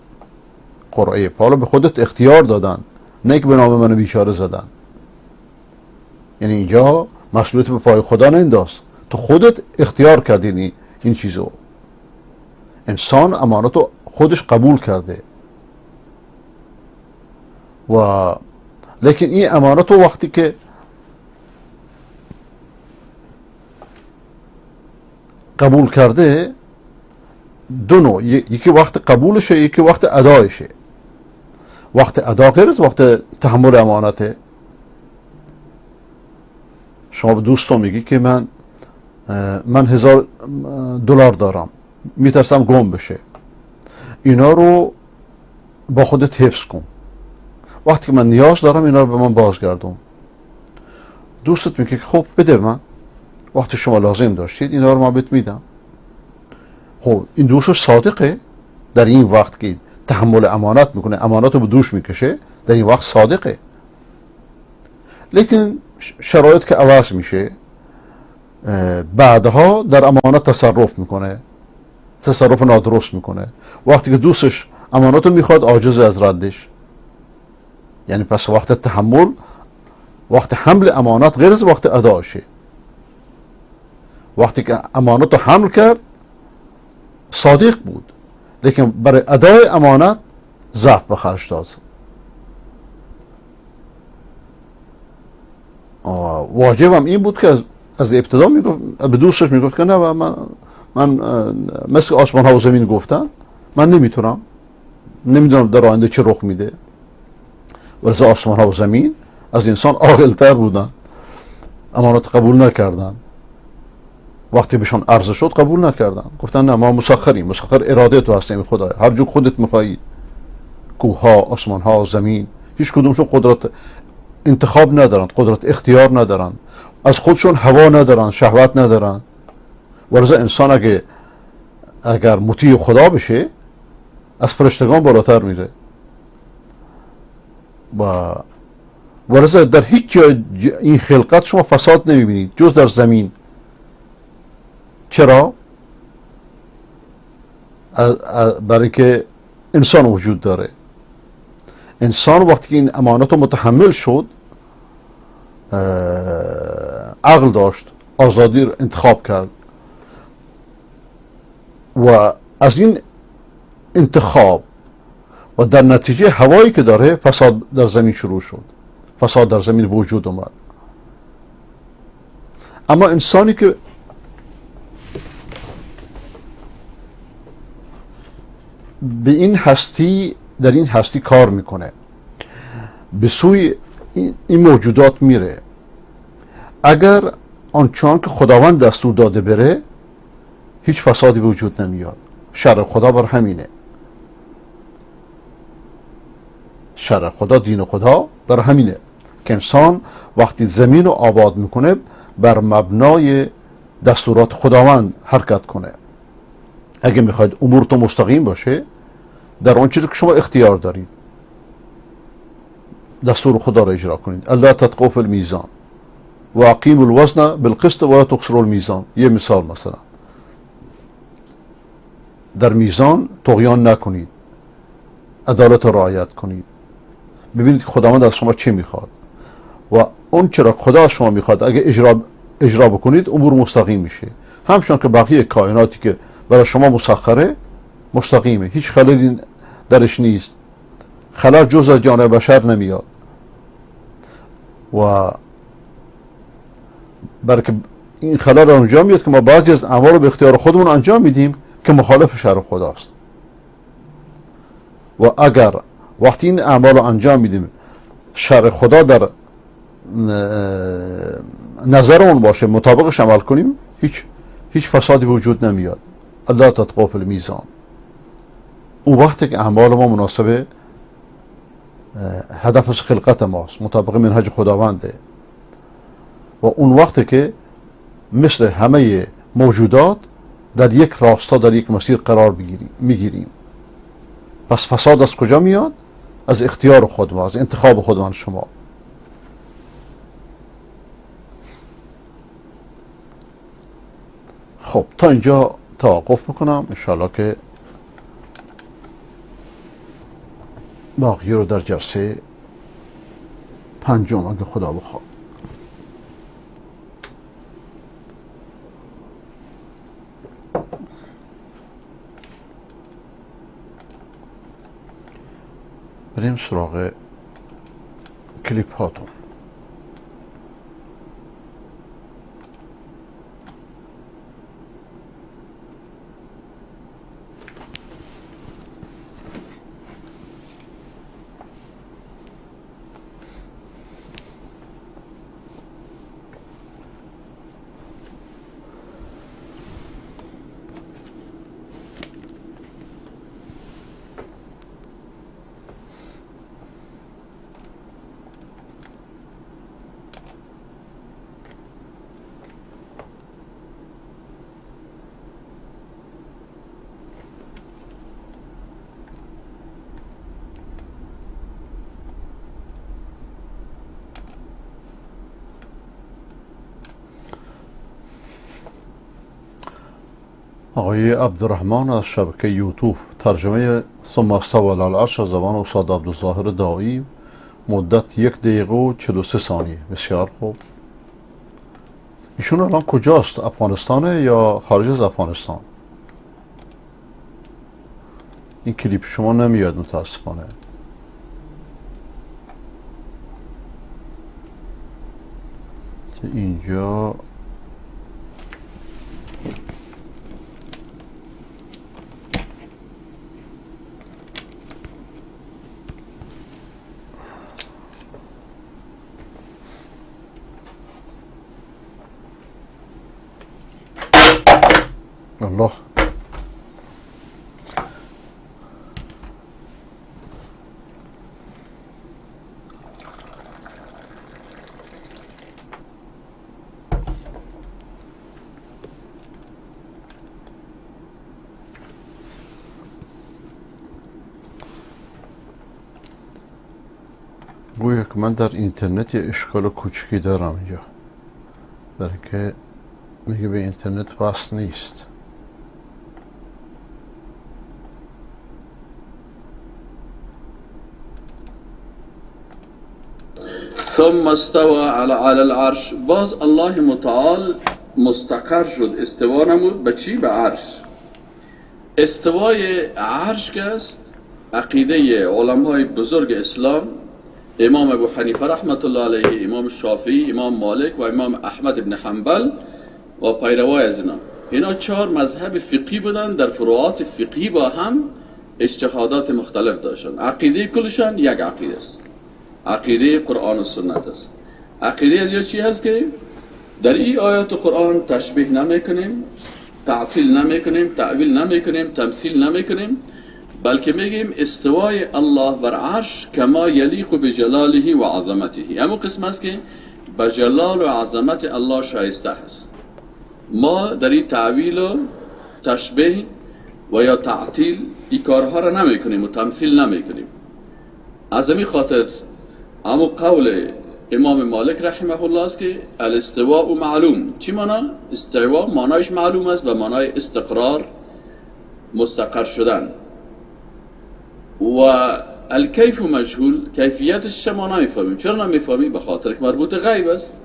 قرعه پال به خودت اختیار دادن نه که به نام منو بیچاره زدن. یعنی اینجا مسئولیت به پای خدا ننداز، تو خودت اختیار کردی این چیزو. انسان امانت رو خودش قبول کرده و لیکن این امانت رو وقتی که قبول کرده دو نوع، یکی وقت قبولشه، یکی وقت ادایشه. وقت ادا غیر از وقت تحمل امانته. شما به دوستان میگی که من $1000 دارم، میترسم گم بشه، اینا رو با خودت حفظ کن، وقتی که من نیاز دارم اینا رو به من بازگردون. دوستت میگه که خب بده من، وقتی شما لازم داشتید اینا رو من بهت میدم. خب این دوستش صادقه در این وقت که تحمل امانت میکنه، امانت رو به دوش میکشه، در این وقت صادقه. لیکن شرایط که عوض میشه، بعدها در امانت تصرف میکنه، تصرف نادرست میکنه. وقتی که دوستش امانت رو میخواد، عاجز از ردش. یعنی پس وقت تحمل، وقت حمل امانت غیر از وقت اداشه. وقتی که امانت رو حمل کرد صادق بود، لیکن برای ادای امانت ضعف به خرج داد. واجبم این بود که از ابتدا میگفت به دوستش، میگفت که نه من مثل آسمان ها و زمین گفتن، من نمیتونم، نمیدونم در آینده چه رخ میده. ورزا آسمان ها و زمین از انسان عاقل‌تر بودن، امانت قبول نکردن. وقتی بهشون عرضه شد قبول نکردن، گفتن نه ما مسخریم، مسخر اراده تو هستیم خدای، هر جور خودت میخوایی. کوه ها، آسمان ها، زمین، هیچ کدومشون قدرت انتخاب ندارن، قدرت اختیار ندارن، از خودشون هوا ندارن، شهوت ندارن. ورزا انسان اگر مطیع خدا بشه از فرشتگان بالاتر میره. و ورزا در هیچ جای این خلقت شما فساد نمیبینید جز در زمین. چرا؟ برای که انسان وجود داره. انسان وقتی که این امانت رو متحمل شد، عقل داشت، آزادی رو انتخاب کرد و از این انتخاب و در نتیجه هوایی که داره فساد در زمین شروع شد، فساد در زمین وجود اومد. اما انسانی که به این هستی، در این هستی کار میکنه، به سوی این موجودات میره، اگر آنچنان که خداوند دستور داده بره، هیچ فسادی به وجود نمیاد. شرع خدا بر همینه، شرع خدا، دین خدا بر همینه که انسان وقتی زمین رو آباد میکنه بر مبنای دستورات خداوند حرکت کنه. اگه میخواید امور تو مستقیم باشه، در آن چیزی که شما اختیار دارید دستور خدا را اجرا کنید. الا تطغوا فی المیزان و اقیموا الوزن بالقسط ولا تخسروا المیزان. یه مثال، مثلا در میزان طغیان نکنید، عدالت را رعایت کنید. ببینید که خداوند از شما چه میخواد و اون چرا خدا از شما میخواد اگه اجرا بکنید امور مستقیم میشه. همچنان که بقیه کائناتی که برای شما مسخره مستقیمه، هیچ خللی درش نیست، خلل جز از جانب بشر نمیاد. و برای این خلل اونجا میاد که ما بعضی از اعمال رو به اختیار خودمون انجام میدیم که مخالف شرع خداست. و اگر وقتی این اعمال رو انجام میدیم شرع خدا در نظرمون باشه، مطابقش عمل کنیم، هیچ فسادی به وجود نمیاد. الله تطغوا فی المیزان. اون وقتی که اعمال ما مناسب هدف از خلقت ماست، مطابق منهج خداونده، و اون وقتی که مثل همه موجودات در یک راستا، در یک مسیر قرار میگیریم. پس فساد از کجا میاد؟ از اختیار خود ما، از انتخاب خودمان شما. خب تا اینجا توقف میکنم، انشاءالله که باقی رو در جلسه پنجم اگه خدا بخواد. بریم سراغ کلیپ هاتون. آقای عبدالرحمن از شبکه یوتیوب، ترجمه ثم استوی علی العرش از زبان استاد عبدالظاهر داعی، مدت 1 دقیقه و 43 ثانیه. بسیار خوب. ایشون الان کجاست؟ افغانستانه یا خارج از افغانستان؟ این کلیپ شما نمیاد متاسفانه. اینجا الله، گویا که من در اینترنت یه اشکال کوچکی دارم اینجا، برای که میگه به اینترنت وصل نیست. ثم استوى على العرش. باز الله متعال مستقر شد، استوا نمود به چی؟ به عرش. استوای عرش که است، عقیده علمای بزرگ اسلام، امام ابو حنیفه رحمت الله علیه، امام شافعی، امام مالک و امام احمد بن حنبل و پیروای از اینا، اینا 4 مذهب فقهی بودن، در فروعات فقهی با هم اجتهادات مختلف داشتن. عقیده کلشان یک عقیده است، عقیده قرآن و سنت است. عقیده از یا چی هست که در این آیات قرآن تشبیه نمی کنیم، تعطیل نمی کنیم، تأویل نمی کنیم، تمثیل نمی کنیم، بلکه میگیم استوای الله بر عرش کما یلیق بجلاله و عظمته. همون قسم است که بر جلال و عظمت الله شایسته است. ما در این تعویل و تشبیه و یا تعطیل این کارها را نمی کنیم و تمثیل نمی کنیم. از همین خاطر همون قول امام مالک رحمه الله است که الاستواء معلوم. چی معنا؟ استواء معنایش معلوم است به معنای استقرار، مستقر شدن. و الکیف مجهول، کیفیتش ما نمیفهمیم. چرا نمیفهمیم؟ به خاطر که مربوط غیب است.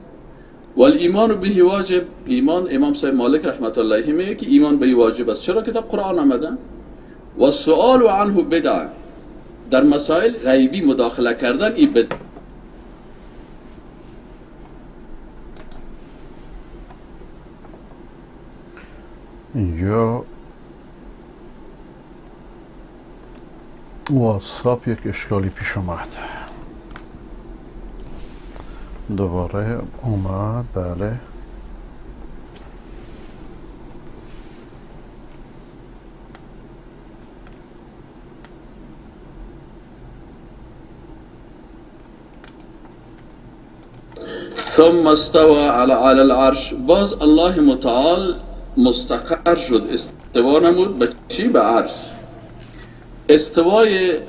و الایمان به واجب. ایمان، امام صاحب مالک رحمت الله علیه میگه که ایمان به واجب است. چرا که در قرآن آمده. و السؤال عنه بدعه. در مسائل غیبی مداخله کردن این بدعه. اینجا واتساپ یک اشکالی پیش اومد، دوباره اومد. بله، ثم استوى على العرش. باز الله متعال مستقر شد، استوا نمود به چی؟ به عرش. استوای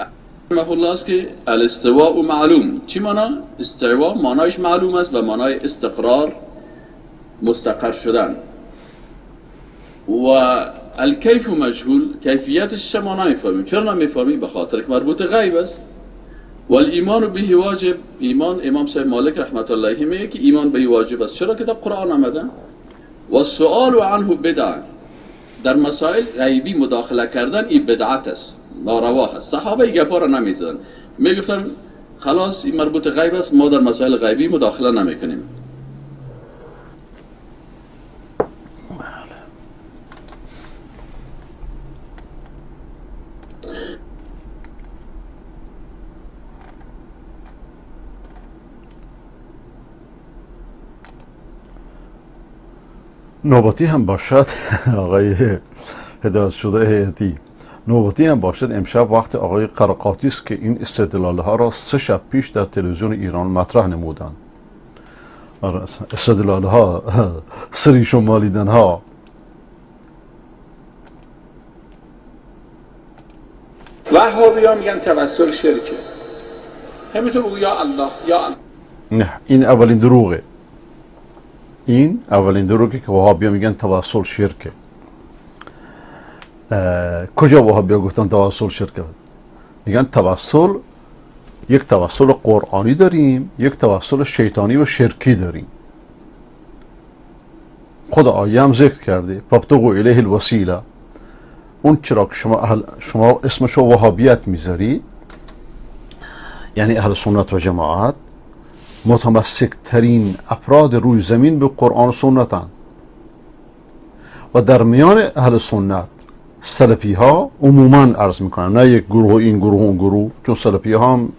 رحمه الله است که الاستواء معلوم. چی معنا؟ استوا معنایش معلوم است به معنای استقرار، مستقر شدن. و الکیف مجهول، کیفیتش ما نمیفهمیم. چرا نمیفهمیم؟ به خاطر که مربوط غیب است. والایمان به واجب. ایمان، امام صاحب مالک رحمت الله علیه میگه که ایمان به واجب است، چرا که در قرآن آمده. و سؤال عنه بدعه، در مسائل غیبی مداخله کردن این بدعت است، ناروا است. صحابه گپا را نمیزدن، میگفتن خلاص این مربوط غیب است، ما در مسائل غیبی مداخله نمیکنیم. نوبتی هم باشد آقای هدایت شده هیئتی، نوبتی هم باشد امشب وقت آقای قرقاطی است که این استدلال ها را 3 شب پیش در تلویزیون ایران مطرح نمودند. استدلال ها، سری شمالیدن ها. وهابی ها میگن توسل شرکه، همینطور بگو یا الله یا الله. نه، این اولین دروغه. این اولین دروغه که وهابی میگن توسل شرکه. کجا وهابی گفتن توسل شرکه؟ میگن توسل، یک توسل قرآنی داریم، یک توسل شیطانی و شرکی داریم. خود آیه هم ذکر کرده فابتغوا الیه الوسیله. اون چرا که شما اسمشو وهابیت میذاری، یعنی اهل سنت و جماعت متمسک ترین افراد روی زمین به قرآن و سنتن و در میان اهل سنت سلفی ها عموما عرض میکنن، نه یک گروه این گروه اون گروه، چون سلفی ها هم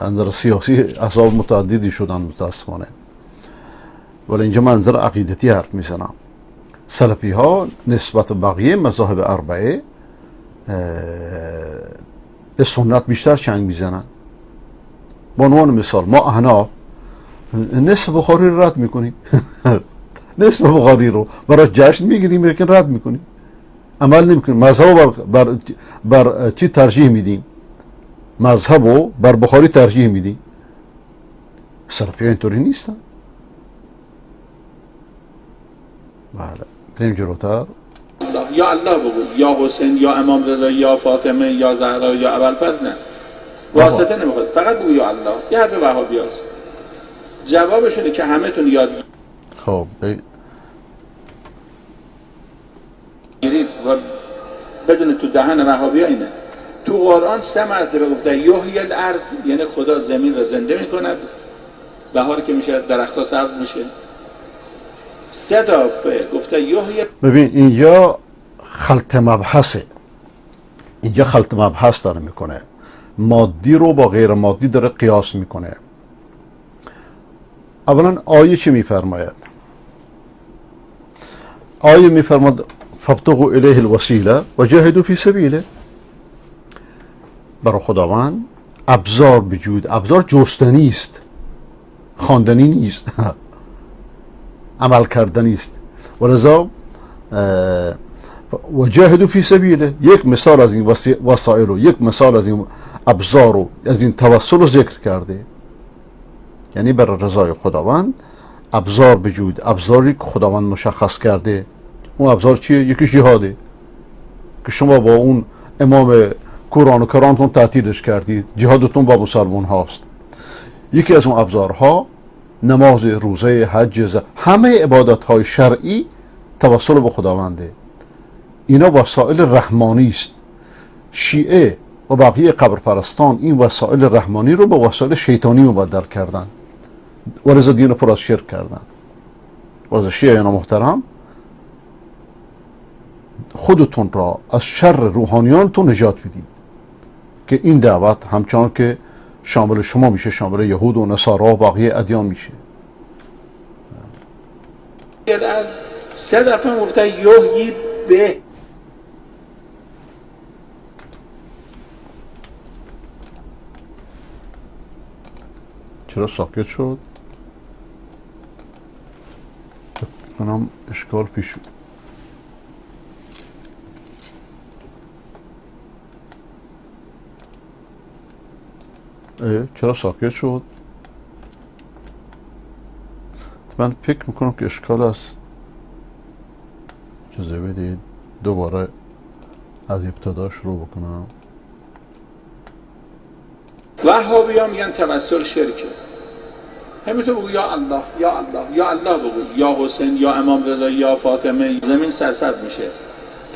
اندر سیاسی احزاب متعددی شدن متاسفانه، ولی اینجا منظر عقیدتی حرف میزنم. سلفی ها نسبت بقیه مذاهب اربعه به سنت بیشتر چنگ میزنن. به عنوان مثال ما احناف نصف بخاری رو رد میکنیم نصف بخاری رو براش جشن میگیریم لیکن رد میکنیم، عمل نمیکنیم. مذهب بر چی ترجیح میدیم؟ مذهب رو بر بخاری ترجیح میدیم. سلفی ها اینطوری نیستن. بله بریم جلوتر. یا الله بگو، یا حسین، یا امام رضا، یا فاطمه، یا زهرا، یا ابوالفضل، نه واسطه نمیخواد، فقط بگو یا الله. یه حرف وهابی هست، جوابشونه که همه تون یاد خب گیرید و بدون تو دهن وهابی ها اینه. تو قرآن 3 مرتبه گفته یحیی الارض، یعنی خدا زمین را زنده میکند، بهار که میشه درخت‌ها سبز میشه. 3 دفعه گفته یحیی. ببین اینجا خلط مبحثه، اینجا خلط مبحث داره میکنه، مادی رو با غیر مادی داره قیاس میکنه. اولا آیه چی میفرماید؟ آیه میفرماید فابتغوا الیه الوسیله و جاهدوا فی سبیله. برای خداوند ابزار بجوید. ابزار جستنی است، خواندنی نیست، عمل کردنی است. ولذا و جاهدوا فی سبیله یک مثال از این وسایل و یک مثال از این ابزار و از این توسل رو ذکر کرده، یعنی بر رضای خداوند ابزار بجوید، ابزاری که خداوند مشخص کرده. اون ابزار چیه؟ یکی جهاده که شما با اون امام کوران و کرانتون تعطیلش کردید، جهادتون با مسلمان هاست. یکی از اون ابزارها نماز، روزه، حج، همه عبادت های شرعی توسل به خداونده. اینا وسایل رحمانی است. شیعه و بقیه قبر پرستان این وسایل رحمانی رو به وسایل شیطانی مبدل کردن و لذا دین رو پر از شرک کردن. و شیعه محترم خودتون را از شر روحانیانتون نجات بدید که این دعوت همچنان که شامل شما میشه شامل یهود و نصارا و بقیه ادیان میشه. 3 دفعه گفته یحیی به. چرا ساکت شد؟ منم اشکال پیش چرا ساکت شد؟ من فکر میکنم که اشکال است. اجازه بدید دوباره از ابتدا شروع بکنم. وهابی ها میگن توسل شرکه. همینطور بگو یا الله یا الله یا الله، بگو یا حسین یا امام رضا یا فاطمه، زمین سرسبز میشه.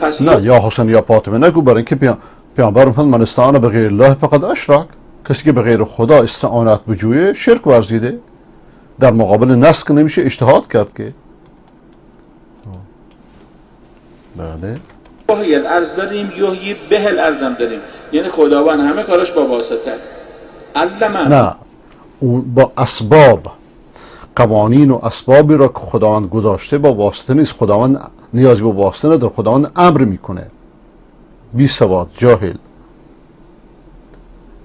پس نه یا حسین یا فاطمه نگو، برای اینکه پیامبر فرمود من استعان به غیر الله فقد اشرک. کسی که به غیر خدا استعانت بجویه شرک ورزیده. در مقابل نسخ نمیشه اجتهاد کرد که. بله. یحیی الارض داریم، یحیی به الارض هم داریم، یعنی خداوند همه کاراش با واسطه. علم نه، اون با اسباب، قوانین و اسبابی را که خداوند گذاشته با واسطه نیست. خداوند نیازی به واسطه نداره، خداوند امر میکنه. بی سواد جاهل،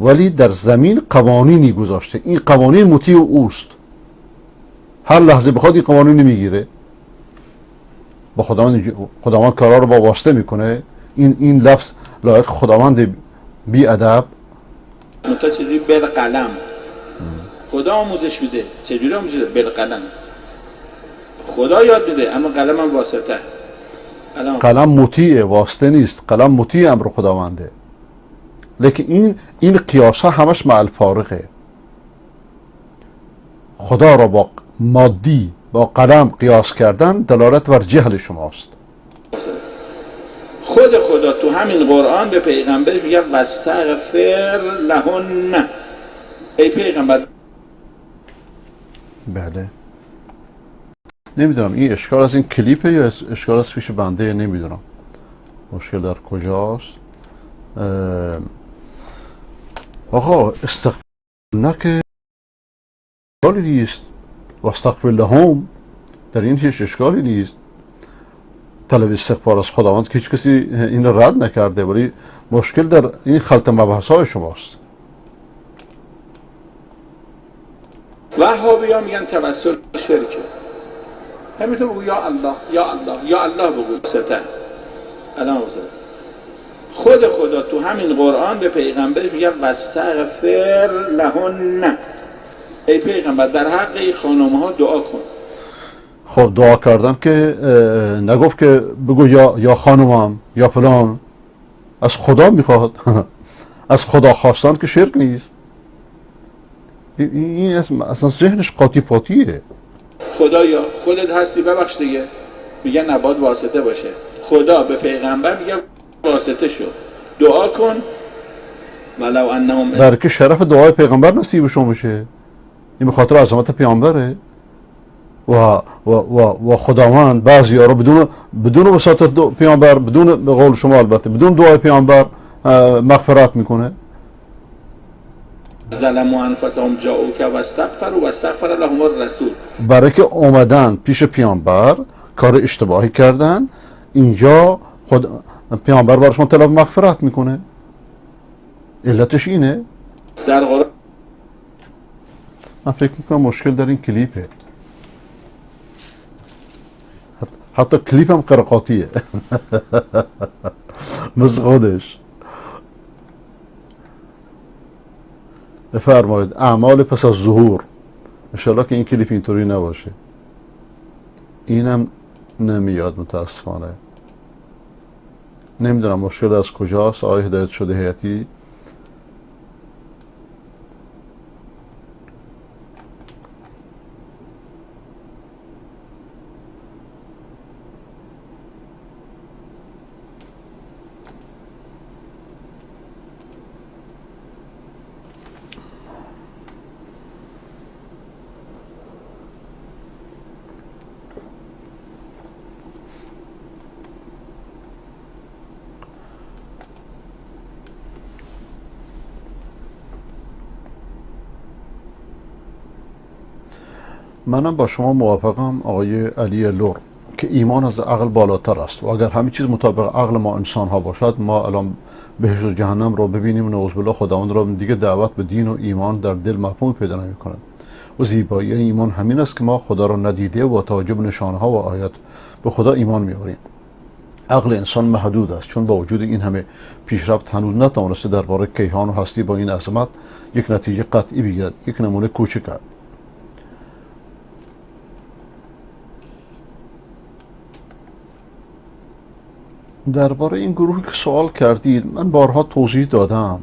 ولی در زمین قوانینی گذاشته، این قوانین مطیع اوست. هر لحظه بخواد این قوانین میگیره. با خداوند کارا رو با واسطه میکنه. این لفظ لایق خداوند بی ادب. منتها چیزی بالقلم خدا آموزش میده. چجوری آموزش میده؟ بالقلم. خدا یاد میده، اما قلم هم واسطه. قلم مطیع، واسطه نیست. قلم مطیع امر خداونده. لیکن این قیاس ها همش مع الفارقه. خدا را با مادی با قلم قیاس کردن دلالت بر جهل شماست. خود خدا تو همین قرآن به پیغمبرش میگه واستغفر لهن، ای پیغمبر. بله. نمیدونم این اشکال از این کلیپه یا اشکال از پیش بنده، نمیدونم مشکل در کجاست. آقا استغفر نه که اشکالی نیست، واستغفر لهم در این هیچ اشکالی نیست. طلب استغفار از خداوند که هیچ کسی این را رد نکرده، ولی مشکل در این خلط مبحث های شماست. وهابی ها میگن توسل شرکه. همینطور بگو یا الله یا الله یا الله، بگو سته الان واسطه. خود خدا تو همین قرآن به پیغمبرش میگه واستغفر لهن، ای پیغمبر در حق این خانم ها دعا کن. خب دعا کردن که نگفت که بگو یا خانمم یا فلان. از خدا میخواد. از خدا خواستن که شرک نیست. این اصلا ذهنش قاطی پاتیه. خدایا خودت هستی ببخش دیگه. میگه نباید واسطه باشه. خدا به پیغمبر میگه واسطه شو، دعا کن. ولو انهم، برای که شرف دعای پیغمبر نصیب شما میشه. این به خاطر عظمت پیامبره و و و و خداوند بعضی ها رو بدون وساطت پیامبر، بدون به قول شما البته بدون دعای پیامبر مغفرت میکنه. ظلموا انفسهم جاءوک واستغفروا واستغفر لهم الرسول. برای که اومدن پیش پیامبر کار اشتباهی کردن، اینجا خود پیامبر براشون طلب مغفرت میکنه. علتش اینه. در قرآن من فکر میکنم مشکل در این کلیپه. حتی کلیپ هم قرقاطیه. مثل خودش. بفرمایید اعمال پس از ظهور. انشالله که این کلیپ اینطوری نباشه. اینم نمیاد متاسفانه. نمیدونم مشکل از کجاست. آقای هدایت شده هیئتی منم با شما موافقم آقای علی لور که ایمان از عقل بالاتر است و اگر همه چیز مطابق عقل ما انسان ها باشد، ما الان بهشت و جهنم رو ببینیم و نعوذ بالله خداوند را دیگه دعوت به دین و ایمان در دل مفهوم پیدا نمی کند. و زیبایی ایمان همین است که ما خدا را ندیده و توجه به نشانه ها و آیات به خدا ایمان میآوریم. عقل انسان محدود است، چون با وجود این همه پیشرفت هنوز نتوانسته درباره کیهان و هستی با این عظمت یک نتیجه قطعی بگیرد. یک نمونه کوچک. درباره این گروهی که سوال کردید من بارها توضیح دادم.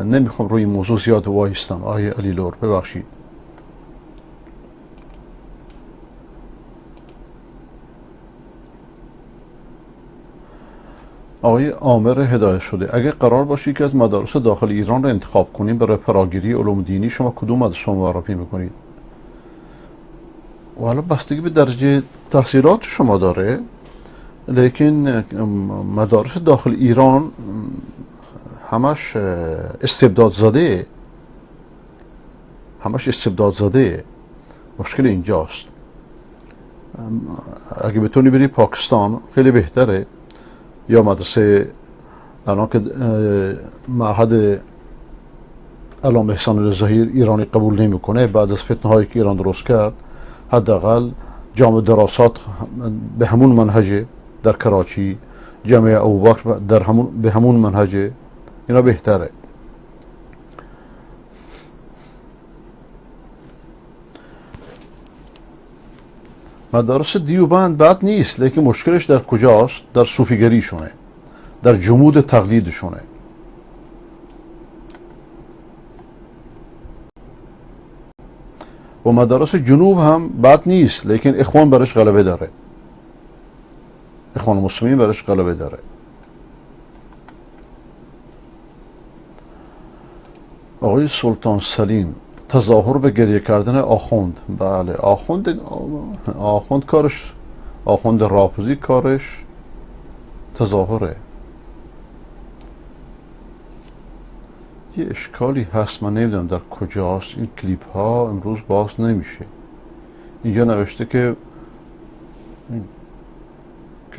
نمیخوام روی این موضوع زیاد وایستم. آقای علیلور ببخشید. آقای عامر هدایت شده، اگه قرار باشه که از مدارس داخل ایران رو انتخاب کنیم برای فراگیری علوم دینی، شما کدوم مدرسه معرفی میکنید؟ و حالا بستگی به درجه تحصیلات شما داره، لیکن مدارس داخل ایران همش استبداد زاده، همش استبداد زاده. مشکل اینجاست. اگه بتونی بری پاکستان خیلی بهتره، یا مدرسه الان که معهد علامه احسان الظاهر ایرانی قبول نمیکنه بعد از فتنه هایی که ایران درست کرد، حداقل جامعه دراسات به همون منهجه در کراچی، جامعه ابوبکر در همون به همون منهجه، اینا بهتره. مدارس دیوبند بد نیست، لیکن مشکلش در کجاست؟ در صوفیگریشونه، در جمود تقلیدشونه. و مدارس جنوب هم بد نیست، لیکن اخوان برش غلبه داره، اخوان مسلمین برش غلبه داره. آقای سلطان سلیم، تظاهر به گریه کردن آخوند. بله، آخوند کارش، آخوند رافضی کارش تظاهره. یه اشکالی هست، من نمیدونم در کجاست، این کلیپ ها امروز باز نمیشه. اینجا نوشته که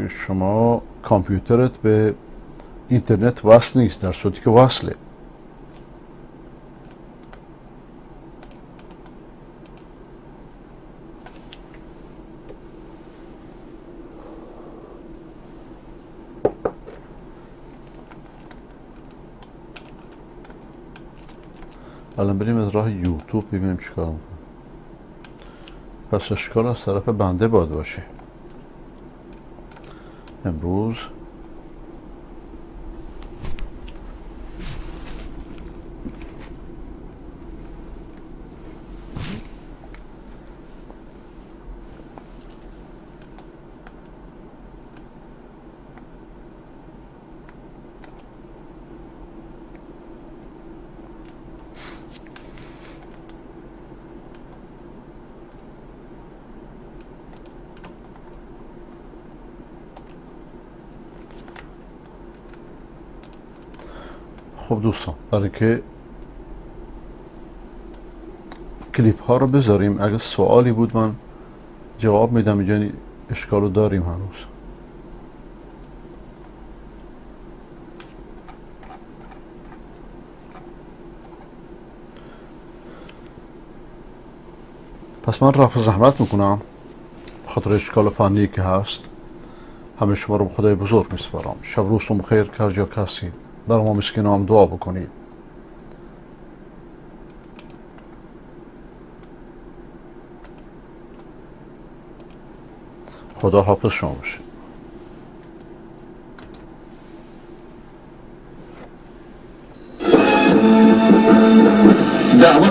شما کامپیوترت به اینترنت وصل نیست، در صورتی که وصله. الان بریم از راه یوتیوب ببینیم چیکار میکنه. پس اشکال از طرف بنده باید باشه. امروز خب دوستان، برای که کلیپ ها رو بذاریم، اگه سوالی بود من جواب میدم. اینجا اشکال رو داریم هنوز. پس من رفع زحمت میکنم بخاطر اشکال فنی که هست. همه شما رو به خدای بزرگ میسپارم. شب روزتون بخیر، هر جا که هستید برای ما مسکین هم دعا بکنید. خدا حافظ شما باشه. دعوت